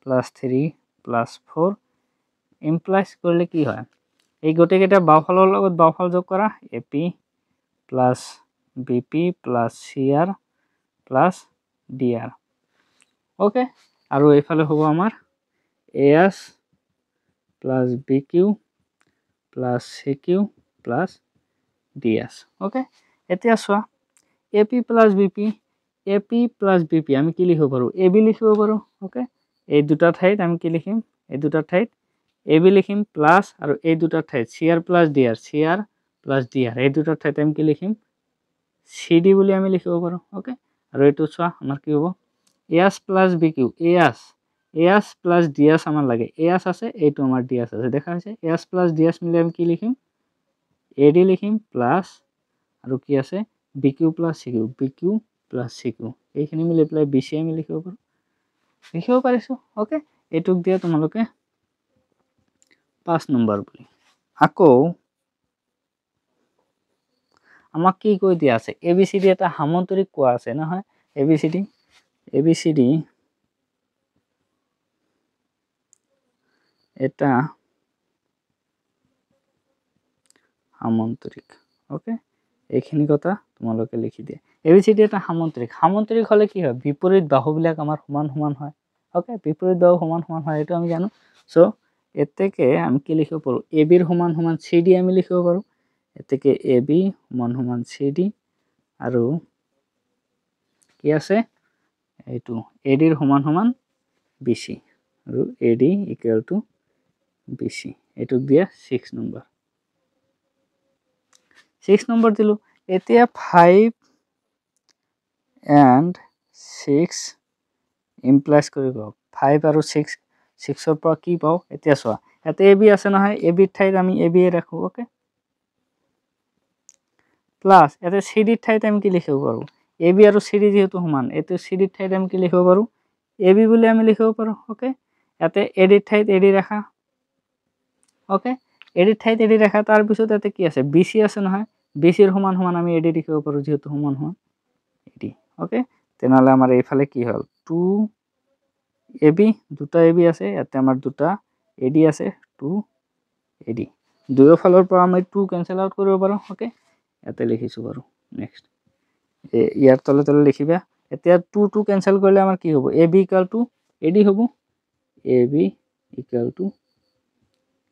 প্লাছ 3 প্লাছ 4 ইমপ্লাইজ কৰিলে কি হয়, এই গোটেইকেইটা বাওঁফালৰ লগত বাওঁফাল যোগ কৰা, A P plus B P plus C R plus D R. Okay, আৰু এইফালে হ'ব আমাৰ A S plus B Q plus C Q plus D S. Okay, এতিয়া চোৱা, A P plus B P, A P plus B P আমি কি লিখিব পাৰোঁ, এ বি লিখিব পাৰোঁ। অ'কে, এই দুটা ঠাইত আমি কি লিখিম, এই দুটা ঠাইত এ বি লিখিম প্লাছ, আৰু এই দুটা ঠাইত C R plus D R, C R plus D R, এই দুটা ঠাইত আমি কি লিখিম, চি ডি বুলি আমি লিখিব পাৰোঁ। অ'কে, আৰু এইটো চোৱা আমাৰ কি হ'ব, A S plus B Q, A S, A S plus D S আমাৰ লাগে, এ এছ আছে, এইটো আমাৰ ডি এছ আছে, দেখা হৈছে। A S plus D S মিলি আমি কি লিখিম, এ ডি লিখিম প্লাছ আৰু কি আছে, B Q plus C Q, B Q plus C Q, এইখিনি মিলি পেলাই বি চি আমি লিখিব পাৰোঁ, লিখিব পাৰিছোঁ। অ'কে, এইটোক দিয়া তোমালোকে 5 নম্বৰ বুলি। আকৌ আমাক কি কৈ দিয়া আছে, এ বি চি ডি এটা সামন্তৰিক কোৱা আছে নহয়, A B C D, A B C D এটা সামন্তৰিক। অ'কে, এইখিনি কথা তোমালোকে লিখি দিয়া। এ বি চি ডি এটা সামন্তৰিক, সামন্তৰিক হ'লে কি হয়, বিপৰীত বাহুবিলাক আমাৰ সমান সমান হয়। অ'কে, বিপৰীত বাহু সমান সমান হয়, এইটো আমি জানো। চ' এতেকে আমি কি লিখিব পাৰোঁ, এ বিৰ সমান সমান চি ডি আমি লিখিব পাৰোঁ। এতেকে এ বি সমান সমান চি ডি আৰু কি আছে, এইটো এ ডিৰ সমান সমান বি চি আৰু A D equal to B C. এইটোক দিয়া 6 নম্বৰ, 6 নম্বৰ দিলোঁ। এতিয়া 5 এণ্ড 6 ইমপ্লাইজ কৰিব, 5 আৰু 6, 6ৰ পৰা কি পাওঁ এতিয়া চোৱা, ইয়াতে এ বি আছে নহয়, এ বিৰ ঠাইত আমি এ বিয়ে ৰাখোঁ। অ'কে, প্লাছ ইয়াতে চি ডিৰ ঠাইত আমি কি লিখিব পাৰোঁ, এ বি আৰু চি ডি যিহেতু সমান, এইটো চি ডিৰ ঠাইত আমি কি লিখিব পাৰোঁ, এ বি বুলি আমি লিখিব পাৰোঁ। অ'কে, ইয়াতে এ ডিৰ ঠাইত এ ডি ৰাখা। অ'কে, এ ডিৰ ঠাইত এ ডি ৰাখা, তাৰপিছত ইয়াতে কি আছে, বি চি আছে নহয়, বি চিৰ সমান সমান আমি এ ডি লিখিব পাৰোঁ, যিহেতু সমান সমান এ ডি। অ'কে, তেনেহ'লে আমাৰ এইফালে কি হ'ল, 2 এ বি, দুটা এ বি আছে, ইয়াতে আমাৰ দুটা এ ডি আছে, 2 এ ডি। দুয়োফালৰ পৰা আমি 2 কেঞ্চেল আউট কৰিব পাৰোঁ। অ'কে, ইয়াতে লিখিছোঁ বাৰু। নেক্সট ইয়াৰ তলে তলে লিখিবা। এতিয়া 2 2 কেঞ্চেল কৰিলে আমাৰ কি হ'ব, A B equal to A D হ'ব, A B equal to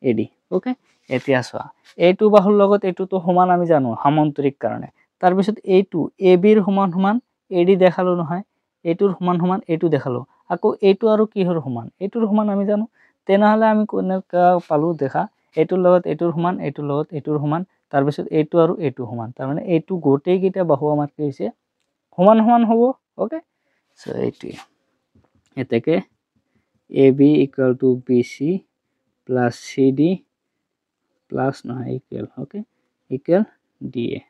A D। Okay, এতিয়া চোৱা এইটো বাহুৰ লগত এইটোতো সমান আমি জানো সামন্তৰিক কাৰণে। তাৰপিছত এইটো এ বিৰ সমান সমান এ ডি দেখালোঁ নহয়, এইটোৰ সমান সমান এইটো দেখালোঁ, আকৌ এইটো আৰু কিহৰ সমান, এইটোৰ সমান আমি জানো। তেনেহ'লে আমি কেনেকুৱা পালোঁ দেখা, এইটোৰ লগত এইটোৰ সমান, এইটোৰ লগত এইটোৰ সমান, তাৰপিছত এইটো আৰু এইটো সমান, তাৰমানে এইটো গোটেইকেইটা বাহু আমাৰ কি হৈছে, সমান সমান হ'ব। অ'কে, চ' এইটোৱে। এতেকে A B equal to B C plus C D plus নহয় equal, okay equal D A.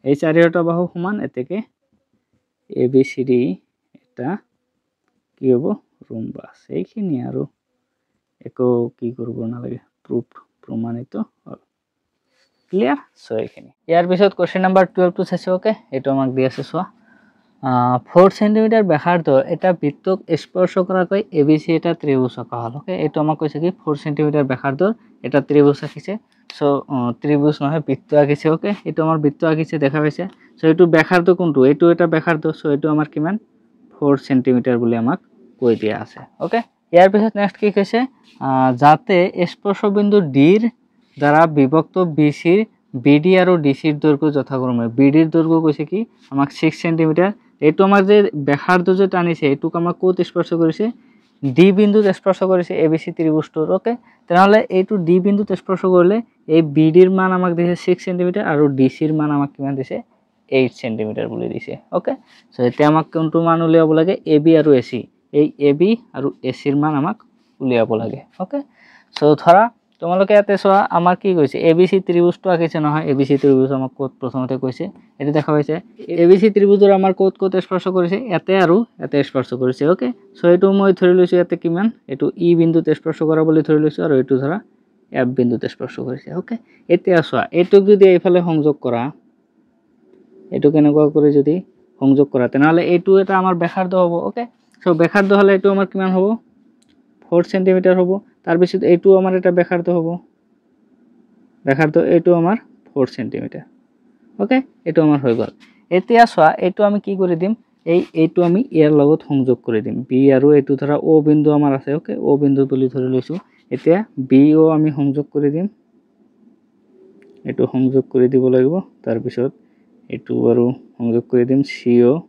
এই চাৰিওটা বাহু সমান, এতেকে এ বি চি ডি এটা কি হ'ব, ৰোমবাছ। এইখিনি আৰু একো কি কৰিব নালাগে, প্ৰুফ প্ৰমাণিত হ'ল। ক্লিয়াৰ? চ' এইখিনি। ইয়াৰ পিছত কুৱেশ্যন নাম্বাৰ 12টো চাইছোঁ। অ'কে, এইটো আমাক দি আছে চোৱা, 4 চেণ্টিমিটাৰ ব্যাসাৰ্ধ এটা বৃত্তক স্পৰ্শ কৰাকৈ এ বি চি এটা ত্ৰিভুজ অঁকা হ'ল। অ'কে, এইটো আমাক কৈছে কি, 4 চেণ্টিমিটাৰ ব্যাসাৰ্ধৰ এটা ত্ৰিভুজ আঁকিছে। চ' ত্ৰিভুজ নহয়, বৃত্ত আঁকিছে। অ'কে, এইটো আমাৰ বৃত্ত আঁকিছে, দেখা পাইছে। চ' এইটো ব্যাসাৰ্ধ কোনটো, এইটো এটা ব্যাসাৰ্ধ। চ' এইটো আমাৰ কিমান, 4 চেণ্টিমিটাৰ বুলি আমাক কৈ দিয়া আছে। অ'কে, ইয়াৰ পিছত নেক্সট কি কৈছে, যাতে স্পৰ্শবিন্দু ডিৰ দ্বাৰা বিভক্ত বি চিৰ বি ডি আৰু ডি চিৰ দৈৰ্ঘ্য যথাক্ৰমে, বি ডিৰ দৈৰ্ঘ্য কৈছে কি আমাক 6 চেণ্টিমিটাৰ। এইটো আমাৰ যে ব্যাসাৰ্ধ যে টানিছে, এইটোক আমাক ক'ত স্পৰ্শ কৰিছে, ডি বিন্দুত স্পৰ্শ কৰিছে এ বি চি ত্ৰিভুজটোৰ। অ'কে, তেনেহ'লে এইটো ডি বিন্দুত স্পৰ্শ কৰিলে এই বি ডিৰ মান আমাক দিছে 6 চেণ্টিমিটাৰ আৰু ডি চিৰ মান আমাক কিমান দিছে, 8 চেণ্টিমিটাৰ বুলি দিছে। অ'কে, চ' এতিয়া আমাক কোনটো মান উলিয়াব লাগে, এ বি আৰু এ চি। এই এ বি আৰু এ চিৰ মান আমাক উলিয়াব লাগে। অ'কে, চ' ধৰা তোমালোকে ইয়াতে চোৱা আমাৰ কি কৈছে, এ বি চি ত্ৰিভুজটো আঁকিছে নহয়, এ বি চি ত্ৰিভুজ আমাক ক'ত প্ৰথমতে কৈছে, এইটো দেখা পাইছে। এ বি চি ত্ৰিভুজৰ আমাৰ ক'ত ক'ত স্পৰ্শ কৰিছে, ইয়াতে আৰু ইয়াতে স্পৰ্শ কৰিছে। অ'কে, চ' এইটো মই ধৰি লৈছোঁ ইয়াতে কিমান, এইটো ই বিন্দুত স্পৰ্শ কৰা বুলি ধৰি লৈছোঁ আৰু এইটো ধৰা এফ বিন্দুত স্পৰ্শ কৰিছে। অ'কে, এতিয়া চোৱা এইটোক যদি এইফালে সংযোগ কৰা, এইটো কেনেকুৱা কৰি যদি সংযোগ কৰা, তেনেহ'লে এইটো এটা আমাৰ ব্যাসাৰ্ধ হ'ব। অ'কে, চ' ব্যাসাৰ্ধ হ'লে এইটো আমাৰ কিমান হ'ব, 4 চেণ্টিমিটাৰ হ'ব। তাৰপিছত এইটো আমাৰ এটা ব্যাসাৰ্ধ হ'ব, ব্যাসাৰ্ধ এইটো আমাৰ 4 চেণ্টিমিটাৰ। অ'কে, এইটো আমাৰ হৈ গ'ল। এতিয়া চোৱা এইটো আমি কি কৰি দিম, এইটো আমি ইয়াৰ লগত সংযোগ কৰি দিম, বি আৰু এইটো ধৰা অ' বিন্দু আমাৰ আছে। অ'কে, অ' বিন্দু বুলি ধৰি লৈছোঁ। এতিয়া বি অ' আমি সংযোগ কৰি দিম, এইটো সংযোগ কৰি দিব লাগিব। তাৰপিছত এইটো আৰু সংযোগ কৰি দিম, চি অ',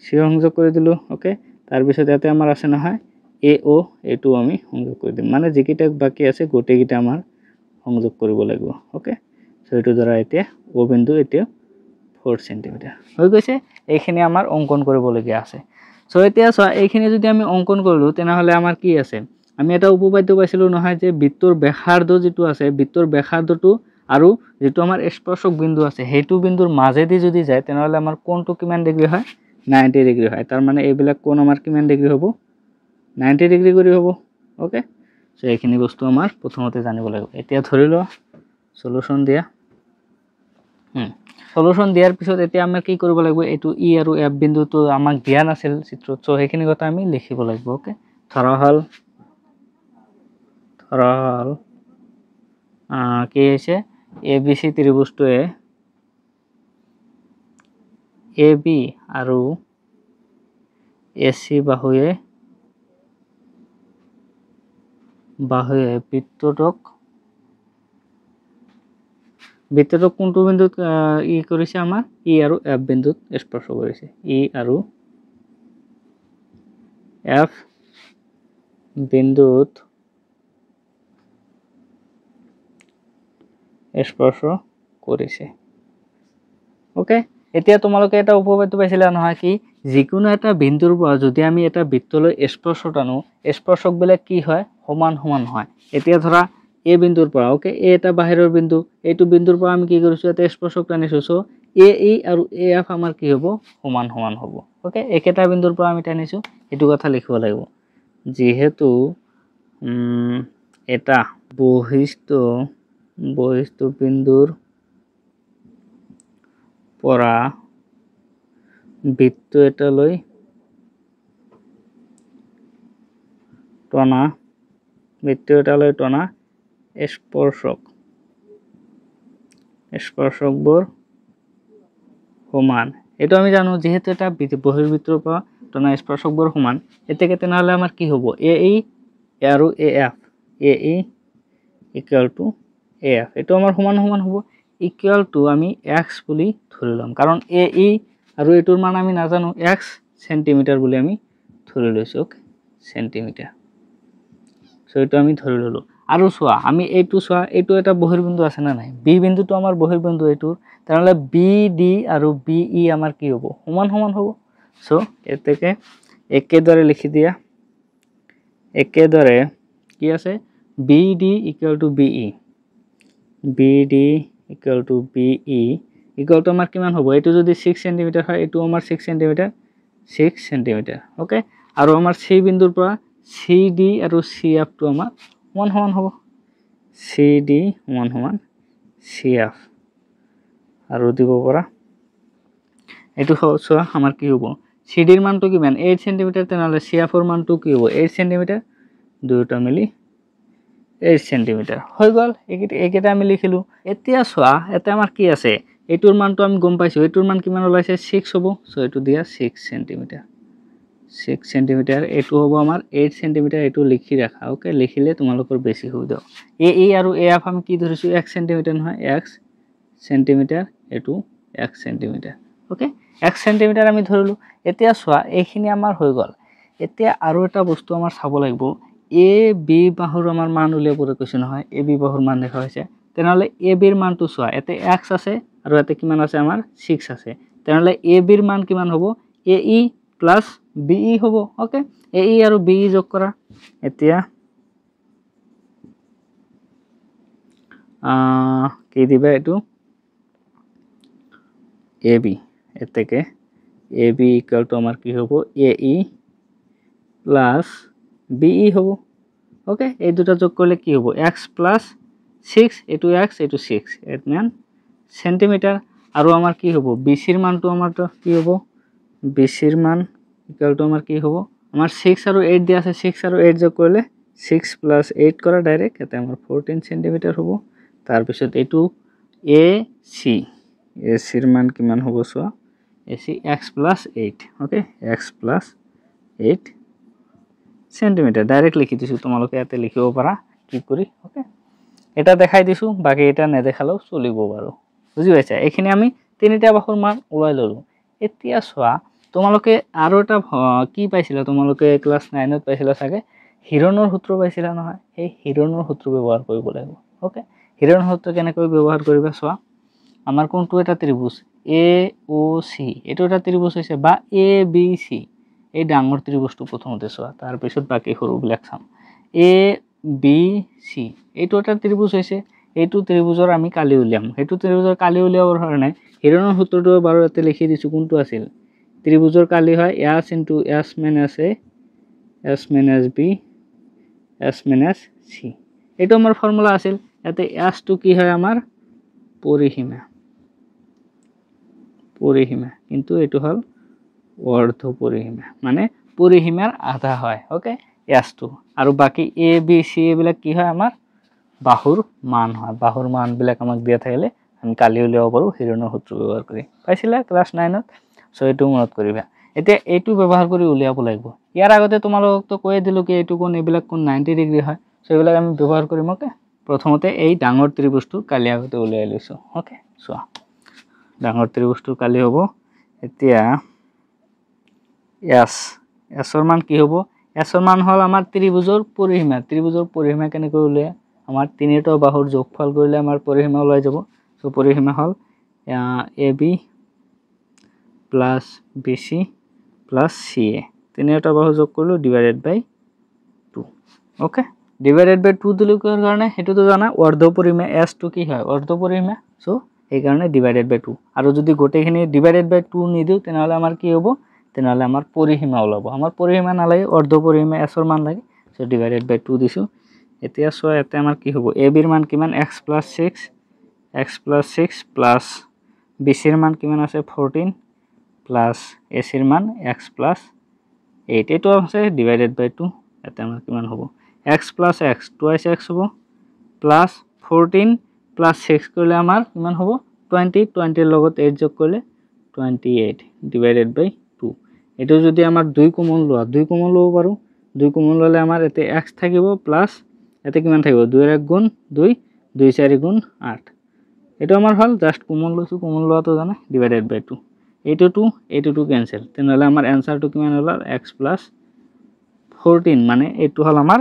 চি অ' সংযোগ কৰি দিলোঁ। অ'কে, তাৰপিছত ইয়াতে আমাৰ আছে নহয় এ অ', এইটো আমি সংযোগ কৰি দিম, মানে যিকেইটা বাকী আছে গোটেইকেইটা আমাৰ সংযোগ কৰিব লাগিব। অ'কে, চ' এইটো ধৰা এতিয়া অ' বিন্দু এতিয়া 4 চেণ্টিমিটাৰ হৈ গৈছে। এইখিনি আমাৰ অংকন কৰিবলগীয়া আছে। চ' এতিয়া চোৱা এইখিনি যদি আমি অংকন কৰিলোঁ, তেনেহ'লে আমাৰ কি আছে, আমি এটা উপপাদ্য পাইছিলোঁ নহয় যে বৃত্তৰ ব্যাসাৰ্ধ যিটো আছে, বৃত্তৰ ব্যাসাৰ্ধটো আৰু যিটো আমাৰ স্পৰ্শক বিন্দু আছে সেইটো বিন্দুৰ মাজেদি যদি যায়, তেনেহ'লে আমাৰ কোণটো কিমান ডিগ্ৰী হয়, 90 ডিগ্ৰী হয়। তাৰমানে এইবিলাক কোণ আমাৰ কিমান ডিগ্ৰী হ'ব, 90 ডিগ্ৰী কৰি হ'ব। অ'কে, চ' এইখিনি বস্তু আমাৰ প্ৰথমতে জানিব লাগিব। এতিয়া ধৰি লোৱা চলুশ্যন দিয়া, সলিউশন দিয়াৰ পিছত এতিয়া আমি কি কৰিব লাগিব, এইটো ই আৰু এফ বিন্দুটো আমাক দিয়া নাছিল চিত্ৰত, চ' সেইখিনি কথা আমি লিখিব লাগিব। অ'কে, ধৰা হ'ল কি হৈছে, A B C ত্ৰিভুজটোৱে A B আৰু এ চি বাহুৱে বৃত্তটোক কোনটো বিন্দুত ই কৰিছে, আমাৰ ই আৰু এফ বিন্দুত স্পৰ্শ কৰিছে। ই আৰু এফ বিন্দুত স্পৰ্শ কৰিছে। অ'কে, এতিয়া তোমালোকে এটা উপপাদ্য পাইছিলা নহয় কি, যিকোনো এটা বিন্দুৰ পৰা যদি আমি এটা বৃত্তলৈ স্পৰ্শ টানো, স্পৰ্শকবিলাক কি হয়, সমান সমান হয়। এতিয়া ধৰা এই বিন্দুৰ পৰা, অ'কে, এই এটা বাহিৰৰ বিন্দু, এইটো বিন্দুৰ পৰা আমি কি কৰিছোঁ, এটা স্পৰ্শক টানিছোঁ। চ' এ ই আৰু এ এফ আমাৰ কি হ'ব, সমান সমান হ'ব। অ'কে, একেটা বিন্দুৰ পৰা আমি টানিছোঁ, এইটো কথা লিখিব লাগিব। যিহেতু এটা বহিস্থ বিন্দুৰ পৰা বৃত্ত এটালৈ টনা স্পৰ্শকবোৰ সমান। এইটো আমি জানো, যিহেতু এটা বহিৰ্বৃত্তৰ পৰা টনা স্পৰ্শকবোৰ সমান, এতেকে তেনেহ'লে আমাৰ কি হ'ব, এ ই আৰু A F, A E equal to A F, এইটো আমাৰ সমান সমান হ'ব। ইকুৱেল টু আমি এক্স বুলি ধৰি ল'ম, কাৰণ এ ই আৰু এইটোৰ মান আমি নাজানো, এক্স চেণ্টিমিটাৰ বুলি আমি ধৰি লৈছোঁ। অ'কে, চেণ্টিমিটাৰ, চ' এইটো আমি ধৰি ল'লোঁ। আৰু চোৱা, আমি এইটো চোৱা, এইটো এটা বহিৰ্বিন্দু আছে নে নাই, বি বিন্দুটো আমাৰ বহিৰ্বিন্দু এইটোৰ, তেনেহ'লে বি ডি আৰু বি ই আমাৰ কি হ'ব, সমান সমান হ'ব। চ' এতেকে একেদৰে লিখি দিয়া, একেদৰে কি আছে, B D equal to B E, B D equal to B E equal to আমাৰ কিমান হ'ব, এইটো যদি 6 চেণ্টিমিটাৰ হয়, এইটো আমাৰ 6 চেণ্টিমিটাৰ, 6 চেণ্টিমিটাৰ। অ'কে, আৰু আমাৰ চি বিন্দুৰ পৰা চি ডি আৰু চি এফটো আমাৰ সমান সমান হ'ব, চি ডি সমান সমান চি এফ। আৰু দিব পৰা এইটো চোৱা আমাৰ কি হ'ব, চি ডিৰ মানটো কিমান, 8 চেণ্টিমিটাৰ, তেনেহ'লে চি এফৰ মানটো কি হ'ব, 8 চেণ্টিমিটাৰ, দুয়োটা মিলি 8 চেণ্টিমিটাৰ হৈ গ'ল। এইকেইটা আমি লিখিলোঁ। এতিয়া চোৱা, ইয়াতে আমাৰ কি আছে, এইটোৰ মানটো আমি গম পাইছোঁ, এইটোৰ মান কিমান ওলাইছে, 6 হ'ব। চ' এইটো দিয়া 6 চেণ্টিমিটাৰ, 6 চেণ্টিমিটাৰ, এইটো হ'ব আমাৰ 8 চেণ্টিমিটাৰ। এইটো লিখি ৰাখা, অ'কে, লিখিলে তোমালোকৰ বেছি সুবিধা হ'ব। এ ই আৰু এ এফ আমি কি ধৰিছোঁ, 1 চেণ্টিমিটাৰ নহয়, 1 চেণ্টিমিটাৰ, এইটো 1 চেণ্টিমিটাৰ। অ'কে, 1 চেণ্টিমিটাৰ আমি ধৰিলোঁ। এতিয়া চোৱা, এইখিনি আমাৰ হৈ গ'ল। এতিয়া আৰু এটা বস্তু আমাৰ চাব লাগিব, এ বি বাহুৰ আমাৰ মান উলিয়াবলৈ কৈছোঁ নহয়, এ বি বাহুৰ মান দেখা হৈছে, তেনেহ'লে এ বিৰ মানটো চোৱা, ইয়াতে এক্স আছে আৰু ইয়াতে কিমান আছে, আমাৰ 6 আছে, তেনেহ'লে এ বিৰ মান কিমান হ'ব, A E plus B E হ'ব। অ'কে, এ ই আৰু বি ই যোগ কৰা। এতিয়া কি দিবা, এইটো এ বি, এতেকে এ বি ইকুৱেল টু আমাৰ কি হ'ব, A E plus B E হ'ব। অ'কে, এই দুটা যোগ কৰিলে কি হ'ব, এক্স প্লাছ 6, এইটো এক্স, এইটো 6, এইটো চেণ্টিমিটাৰ। আৰু আমাৰ কি হ'ব, বি চিৰ মানটো আমাৰ কি হ'ব, বি চিৰ মান ইকুৱেল টু আমাৰ কি হ'ব, আমাৰ 6 আৰু 8 দিয়া আছে, 6 আৰু 8 যোগ কৰিলে 6 প্লাছ 8 কৰা ডাইৰেক্ট, ইয়াতে আমাৰ 14 চেণ্টিমিটাৰ হ'ব। তাৰপিছত এইটো এ চি, এ চিৰ মান কিমান হ'ব চোৱা, A C X plus 8, okay, X plus 8 centimetre direct লিখি দিছোঁ, তোমালোকে ইয়াতে লিখিব পাৰা কি কৰি। অ'কে, এটা দেখাই দিছোঁ, বাকী এটা নেদেখালেও চলিব বাৰু, বুজি পাইছা। এইখিনি আমি তিনিটা বাহুৰ মান ওলাই ল'লোঁ। এতিয়া চোৱা, তোমালোকে আৰু এটা কি পাইছিলা, তোমালোকে ক্লাছ 9ত পাইছিলা চাগে, হিৰণৰ সূত্ৰ পাইছিলা নহয়, সেই হিৰণৰ সূত্ৰ ব্যৱহাৰ কৰিব লাগিব। অ'কে, হিৰণৰ সূত্ৰ কেনেকৈ ব্যৱহাৰ কৰিবা চোৱা, আমাৰ কোনটো এটা ত্ৰিভুজ, এ অ' চি, এইটো এটা ত্ৰিভুজ হৈছে, বা এ বি চি, এই ডাঙৰ ত্ৰিভুজটো প্ৰথমতে চোৱা, তাৰপিছত বাকী সৰুবিলাক চাম। এ বি চি, এইটো এটা ত্ৰিভুজ হৈছে, এইটো ত্ৰিভুজৰ আমি কালি উলিয়াম। সেইটো ত্ৰিভুজৰ কালি উলিয়াবৰ কাৰণে হিৰণৰ সূত্ৰটো বাৰু ইয়াতে লিখি দিছোঁ, কোনটো আছিল, ত্ৰিভুজৰ কালি হয় S into S minus A, S minus B, S minus C, এইটো আমাৰ ফৰ্মুলা আছিল। ইয়াতে এছটো কি হয়, আমাৰ পৰিসীমা, পৰিসীমা, কিন্তু এইটো হ'ল অৰ্ধ পৰিসীমা, মানে পৰিসীমাৰ আধা হয়। অ'কে, এছটো আৰু বাকী এ বি চি এইবিলাক কি হয়? আমাৰ বাহুৰ মান হয়। বাহুৰ মানবিলাক আমাক দিয়া থাকিলে আমি কালি উলিয়াব পাৰোঁ হিৰণৰ সূত্ৰ ব্যৱহাৰ কৰি। পাইছিলা ক্লাছ 9ত? চ' এইটো মনত কৰিবা। এতিয়া এইটো ব্যৱহাৰ কৰি উলিয়াব লাগিব। ইয়াৰ আগতে তোমালোককতো কৈয়ে দিলোঁ কি এইটো কোণ, এইবিলাক কোণ 90 ডিগ্ৰী হয়। চ' এইবিলাক আমি ব্যৱহাৰ কৰিম। অ'কে, প্ৰথমতে এই ডাঙৰ ত্ৰিভুজটো কালি আগতে উলিয়াই লৈছোঁ। অ'কে, চোৱা ডাঙৰ ত্ৰিভুজটো কালি হ'ব। এতিয়া এছ, এছৰ মান কি হ'ব? এছৰ মান হ'ল আমাৰ ত্ৰিভুজৰ পৰিসীমা। ত্ৰিভুজৰ পৰিসীমা কেনেকৈ উলিয়াই? আমাৰ তিনিটা বাহুৰ যোগফল কৰিলে আমাৰ পৰিসীমা ওলাই যাব। চ' পৰিসীমা হ'ল A B plus B C plus C A, তিনিটা বাহু যোগ কৰিলোঁ divided by 2। Okay, divided by 2 দিলোঁ কিহৰ কাৰণে? সেইটোতো জানা, অৰ্ধ পৰিসীমা। এছটো কি হয়? অৰ্ধ পৰিসীমা। চ' সেইকাৰণে ডিভাইডেড বাই 2। আৰু যদি গোটেইখিনি ডিভাইডেড বাই 2 নিদিওঁ তেনেহ'লে আমাৰ কি হ'ব? তেনেহ'লে আমাৰ পৰিসীমা ওলাব। আমাৰ পৰিসীমা নালাগে, অৰ্ধ পৰিসীমা এছৰ মান লাগে। চ' ডিভাইডেড বাই 2 দিছোঁ। এতিয়া চোৱা ইয়াতে আমাৰ কি হ'ব? এ বিৰ মান কিমান? X plus 6, X plus 6 plus B চিৰ মান কিমান আছে? 14 প্লাছ এ চিৰ মান এক্স প্লাছ 8, এইটো আছে ডিভাইডেড বাই 2। ইয়াতে আমাৰ কিমান হ'ব? X plus X, twice X হ'ব, প্লাছ 14 প্লাছ 6 কৰিলে আমাৰ কিমান হ'ব? 20, 20ৰ লগত 8 যোগ কৰিলে 28 ডিভাইডেড বাই 2। এইটো যদি আমাৰ 2 কমন লোৱা, 2 কমন ল'ব পাৰোঁ। 2 কমন ল'লে আমাৰ ইয়াতে এক্স থাকিব প্লাছ ইয়াতে কিমান থাকিব? 2 1 গুণ 2, 2 4 গুণ 8। এইটো আমাৰ হ'ল জাষ্ট কমন লৈছোঁ, কমন লোৱাটো জানে, ডিভাইডেড বাই 2। এইটো 2, এইটো 2 কেঞ্চেল, তেনেহ'লে আমাৰ এনচাৰটো কিমান হ'ল? এক্স প্লাছ 14, মানে এইটো হ'ল আমাৰ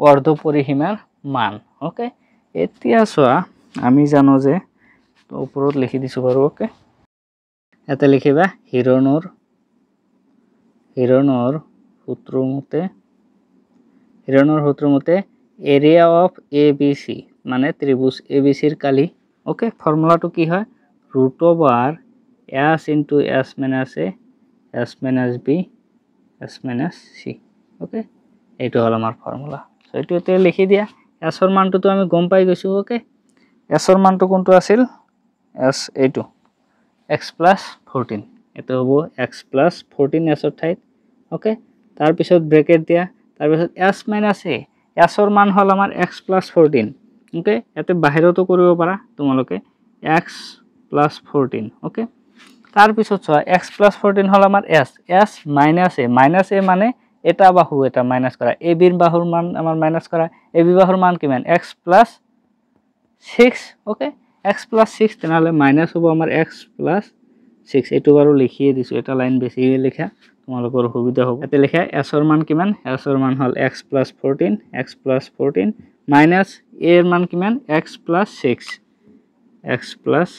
অৰ্ধ পৰিসীমাৰ মান। অ'কে, এতিয়া চোৱা আমি জানো যে ওপৰত লিখি দিছোঁ বাৰু। অ'কে, ইয়াতে লিখিবা হিৰণৰ সূত্ৰ মতে, হিৰণৰ সূত্ৰ মতে area of A B C, মানে ত্ৰিভুজ এ বি চিৰ কালি। অ'কে, ফৰ্মুলাটো কি হয়? Root over S into S minus A, S minus B, S minus C. Okay, এইটো হ'ল আমাৰ ফৰ্মুলা। চ' এইটো এতিয়া লিখি দিয়া। এছৰ মানটোতো আমি গম পাই গৈছোঁ। অ'কে, এছৰ মানটো কোনটো আছিল? এছ এইটো এক্স প্লাছ 14, এইটো হ'ব এক্স প্লাছ 14 এছৰ ঠাইত। অ'কে, তাৰপিছত ব্ৰেকেট দিয়া, তাৰপিছত এছ মাইনাছ এ, এছৰ মান হ'ল আমাৰ এক্স প্লাছ 14। অ'কে, ইয়াতে বাহিৰতো কৰিব পাৰা তোমালোকে, এক্স প্লাছ 14। অ'কে, তাৰপিছত চোৱা এক্স প্লাছ 14 হ'ল আমাৰ S, S minus A, minus A মানে এটা বাহু এটা মাইনাছ কৰা, এ বিৰ বাহুৰ মান আমাৰ মাইনাছ কৰা। এ বি বাহুৰ মান কিমান? X plus 6। Okay, X plus 6, তেনেহ'লে মাইনাছ হ'ব আমাৰ এক্স প্লাছ 6। এইটো বাৰু লিখিয়ে দিছোঁ, এটা লাইন বেছিকৈ লিখা তোমালোকৰ সুবিধা হ'ব। ইয়াতে লিখা এছৰ মান কিমান? এছৰ মান হ'ল X plus 14, X plus 14 minus এৰ মান কিমান? X plus 6, X plus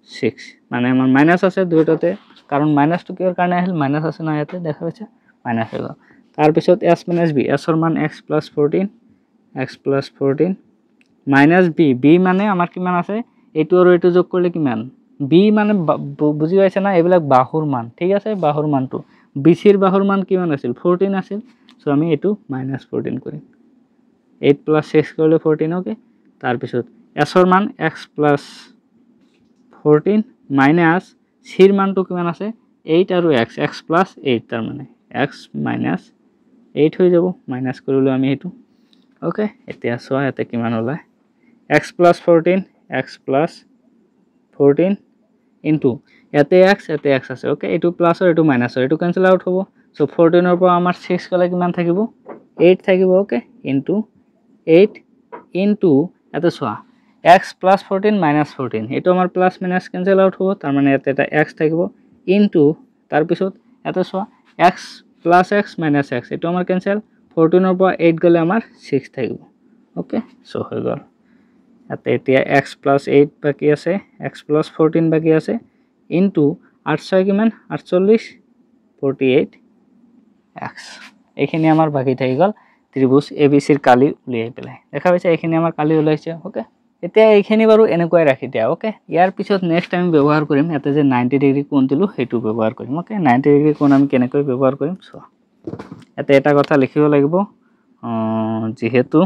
6, মানে আমাৰ মাইনাছ আছে দুয়োটাতে, কাৰণ মাইনাছটো কিহৰ কাৰণে আহিল? মাইনাছ আছে না ইয়াতে, দেখা পাইছা মাইনাছ হৈ গ'ল। তাৰপিছত এছ মাইনাছ বি, এছৰ মান X plus 14, X plus 14 minus B, B মানে আমাৰ কিমান আছে? এইটো আৰু এইটো যোগ কৰিলে কিমান? বি মানে বুজি পাইছে না, এইবিলাক বাহুৰ মান। ঠিক আছে, বাহুৰ মানটো বি চিৰ বাহুৰ মান কিমান আছিল? 14 আছিল। চ' আমি এইটো মাইনাছ 14 কৰিম, 8 প্লাছ 6 কৰিলে 14। অ'কে, তাৰপিছত এছৰ মান এক্স প্লাছ 14 মাইনাছ চিৰ মানটো কিমান আছে? 8 আৰু এক্স, এক্স প্লাছ 8, তাৰমানে এক্স মাইনাছ 8 হৈ যাব, মাইনাছ কৰিলোঁ আমি সেইটো। অ'কে, এতিয়া চোৱা ইয়াতে কিমান ওলায়? X plus 14, X plus 14 into ইয়াতে এক্স, ইয়াতে এক্স আছে। অ'কে, এইটো প্লাছৰ, এইটো মাইনাছৰ, এইটো কেঞ্চেল আউট হ'ব। চ' 14ৰ পৰা আমাৰ 6 গ'লে কিমান থাকিব? 8 থাকিব। অ'কে, ইনটু 8 ইনটু ইয়াতে চোৱা এক্স প্লাছ 14 মাইনাছ 14, এইটো আমাৰ প্লাছ মাইনাছ কেঞ্চেল আউট হ'ব, তাৰমানে ইয়াতে এটা এক্স থাকিব ইনটু, তাৰপিছত ইয়াতে চোৱা X plus X minus X, এইটো আমাৰ কেঞ্চেল, 14ৰ পৰা 8 গ'লে আমাৰ 6 থাকিব। অ'কে, চ' হৈ গ'ল। ইয়াতে এতিয়া এক্স প্লাছ 8 বাকী আছে, এক্স প্লাছ 14 বাকী আছে, ইনটু 8 6 কিমান? 48, 48 এক্স। এইখিনি আমাৰ বাকী থাকি গ'ল ত্ৰিভুজ এ বি চিৰ কালি উলিয়াই পেলাই। দেখা পাইছে এইখিনি আমাৰ কালি ওলাইছে। অ'কে, এতিয়া এইখিনি বাৰু এনেকুৱাই ৰাখি দিয়া। অ'কে, ইয়াৰ পিছত নেক্সট আমি ব্যৱহাৰ কৰিম ইয়াতে যে 90 ডিগ্ৰী কোণ দিলোঁ সেইটো ব্যৱহাৰ কৰিম। অ'কে, 90 ডিগ্ৰী কোণ আমি কেনেকৈ ব্যৱহাৰ কৰিম চোৱা। ইয়াতে এটা কথা লিখিব লাগিব, যিহেতু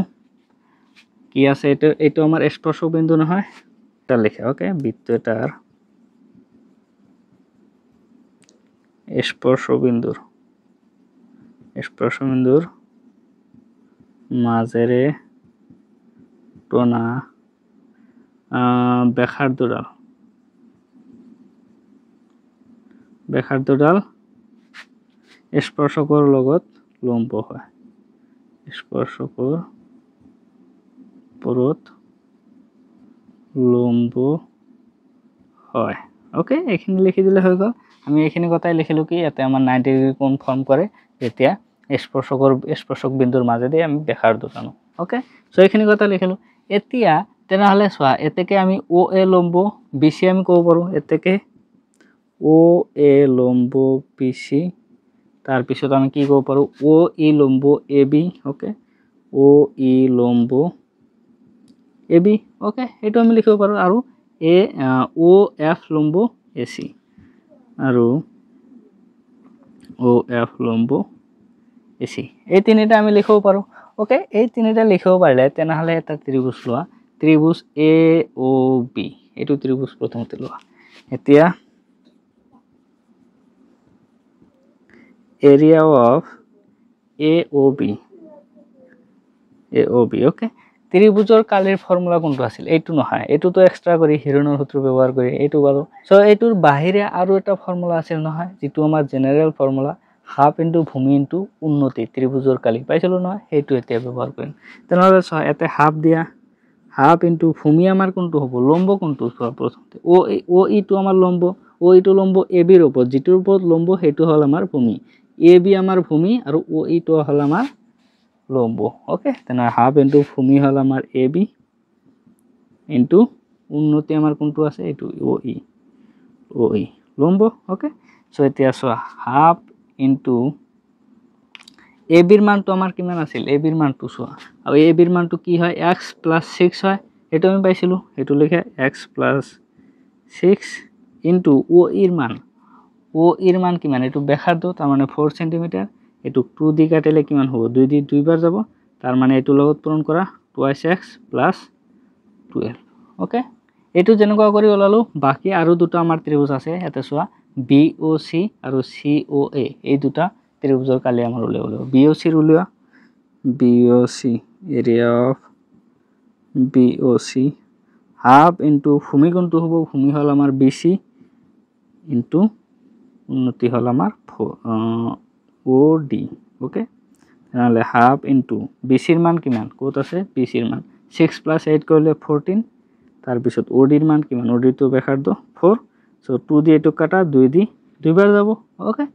কি আছে এইটো, এইটো আমাৰ স্পৰ্শ বিন্দু নহয়, এটা লিখা। অ'কে, বৃত্ত এটাৰ স্পৰ্শবিন্দুৰ স্পৰ্শবিন্দুৰ মাজেৰে টনা ব্যাসাৰ্ধডাল ব্যাসাৰ্ধডাল স্পৰ্শকৰ লগত লম্ব হয়, স্পৰ্শকৰ ওপৰত লম্ব হয়। অ'কে, এইখিনি লিখি দিলে হৈ গ'ল। আমি এইখিনি কথাই লিখিলোঁ কি ইয়াতে আমাৰ 90 ডিগ্ৰী কোণ ফৰ্ম কৰে যেতিয়া স্পৰ্শকৰ স্পৰ্শক বিন্দুৰ মাজেদি আমি ব্যাসাৰ্ধ টানো। অ'কে, চ' এইখিনি কথা লিখিলোঁ। এতিয়া তেনেহ'লে চোৱা, এতেকে আমি অ' এ লম্ব বি চি আমি ক'ব পাৰোঁ, এতেকে অ' এ লম্ব বি চি, তাৰপিছত আমি কি ক'ব পাৰোঁ অ' ই লম্ব এ বি। অ'কে, অ' ই লম্ব এ বি। অ'কে, সেইটো আমি লিখিব পাৰোঁ। আৰু এ অ' এফ লম্ব এ চি আৰু অ' এফ লম্ব এ চি, এই তিনিটা আমি লিখিব পাৰোঁ। অ'কে, এই তিনিটা লিখিব পাৰিলে তেনেহ'লে এটা ত্ৰিভুজ লোৱা, ত্ৰিভুজ এ অ' বি, এইটো ত্ৰিভুজ প্ৰথমতে লোৱা। এতিয়া area of A O B, A O B. Okay, ত্ৰিভুজৰ কালিৰ ফৰ্মুলা কোনটো আছিল? এইটো নহয়, এইটোতো এক্সট্ৰা কৰি হিৰণৰ সূত্ৰ ব্যৱহাৰ কৰি এইটো বাৰু। চ' এইটোৰ বাহিৰে আৰু এটা ফৰ্মুলা আছিল নহয়, যিটো আমাৰ জেনেৰেল ফৰ্মুলা, হাফ ইনটু ভূমি ইনটু উন্নতি, ত্ৰিভুজৰ কালি পাইছিলোঁ নহয়, সেইটো এতিয়া ব্যৱহাৰ কৰিম। তেনেহ'লে চোৱা, ইয়াতে হাফ দিয়া, হাফ ইনটু ভূমি আমাৰ কোনটো হ'ব, লম্ব কোনটো চোৱা প্ৰথমতে অ' অ' ইটো আমাৰ লম্ব, অ' ইটো লম্ব এ বিৰ ওপৰত, যিটোৰ ওপৰত লম্ব সেইটো হ'ল আমাৰ ভূমি, এ বি আমাৰ ভূমি আৰু অ' ইটো হ'ল আমাৰ লম্ব। অ'কে, তেনেহ'লে হাফ ইনটু ভূমি হ'ল আমাৰ এ বি ইনটু উন্নতি আমাৰ কোনটো আছে, এইটো অ' ই, অ' ই লম্ব। অ'কে, চ' এতিয়া চোৱা হাফ ইনটু এ বিৰ মানটো আমাৰ কিমান আছিল, এ বিৰ মানটো চোৱা, আৰু এ বিৰ মানটো কি হয়, এক্স প্লাছ 6 হয়, সেইটো আমি পাইছিলোঁ, সেইটো লিখে এক্স প্লাছ 6 ইনটু অ' ইৰ মান, অ' ইৰ মান কিমান, এইটো ব্যাসাৰ্ধ, তাৰমানে 4 চেণ্টিমিটাৰ, এইটো 2 দি কাটিলে কিমান হ'ব, 2 দি দুইবাৰ যাব, তাৰমানে এইটোৰ লগত পূৰণ কৰা টুৱাইছ এক্স প্লাছ 12। অ'কে, এইটো যেনেকুৱা কৰি ওলালোঁ। বাকী আৰু দুটা আমাৰ ত্ৰিভুজ আছে, ইয়াতে চোৱা বি অ' চি আৰু চি অ' এ, এই দুটা ত্ৰিভুজৰ কালি আমাৰ উলিয়াব লাগিব। বি অ' চিৰ উলিওৱা, B O C area of B O C half into ভূমি কোনটো হ'ব, ভূমি হ'ল আমাৰ বি চি ইনটু উন্নতি হ'ল আমাৰ অ' ডি। অ'কে, তেনেহ'লে হাফ ইনটু বি চিৰ মান কিমান, ক'ত আছে বি চিৰ মান 6 প্লাছ 8 কৰিলে 14, তাৰপিছত অ' ডিৰ মান কিমান, অ' ডিৰটো ব্যাসাৰ্ধ 4, চ' 2 দি এইটোক কাটা, 2 দি দুইবাৰ যাব। অ'কে,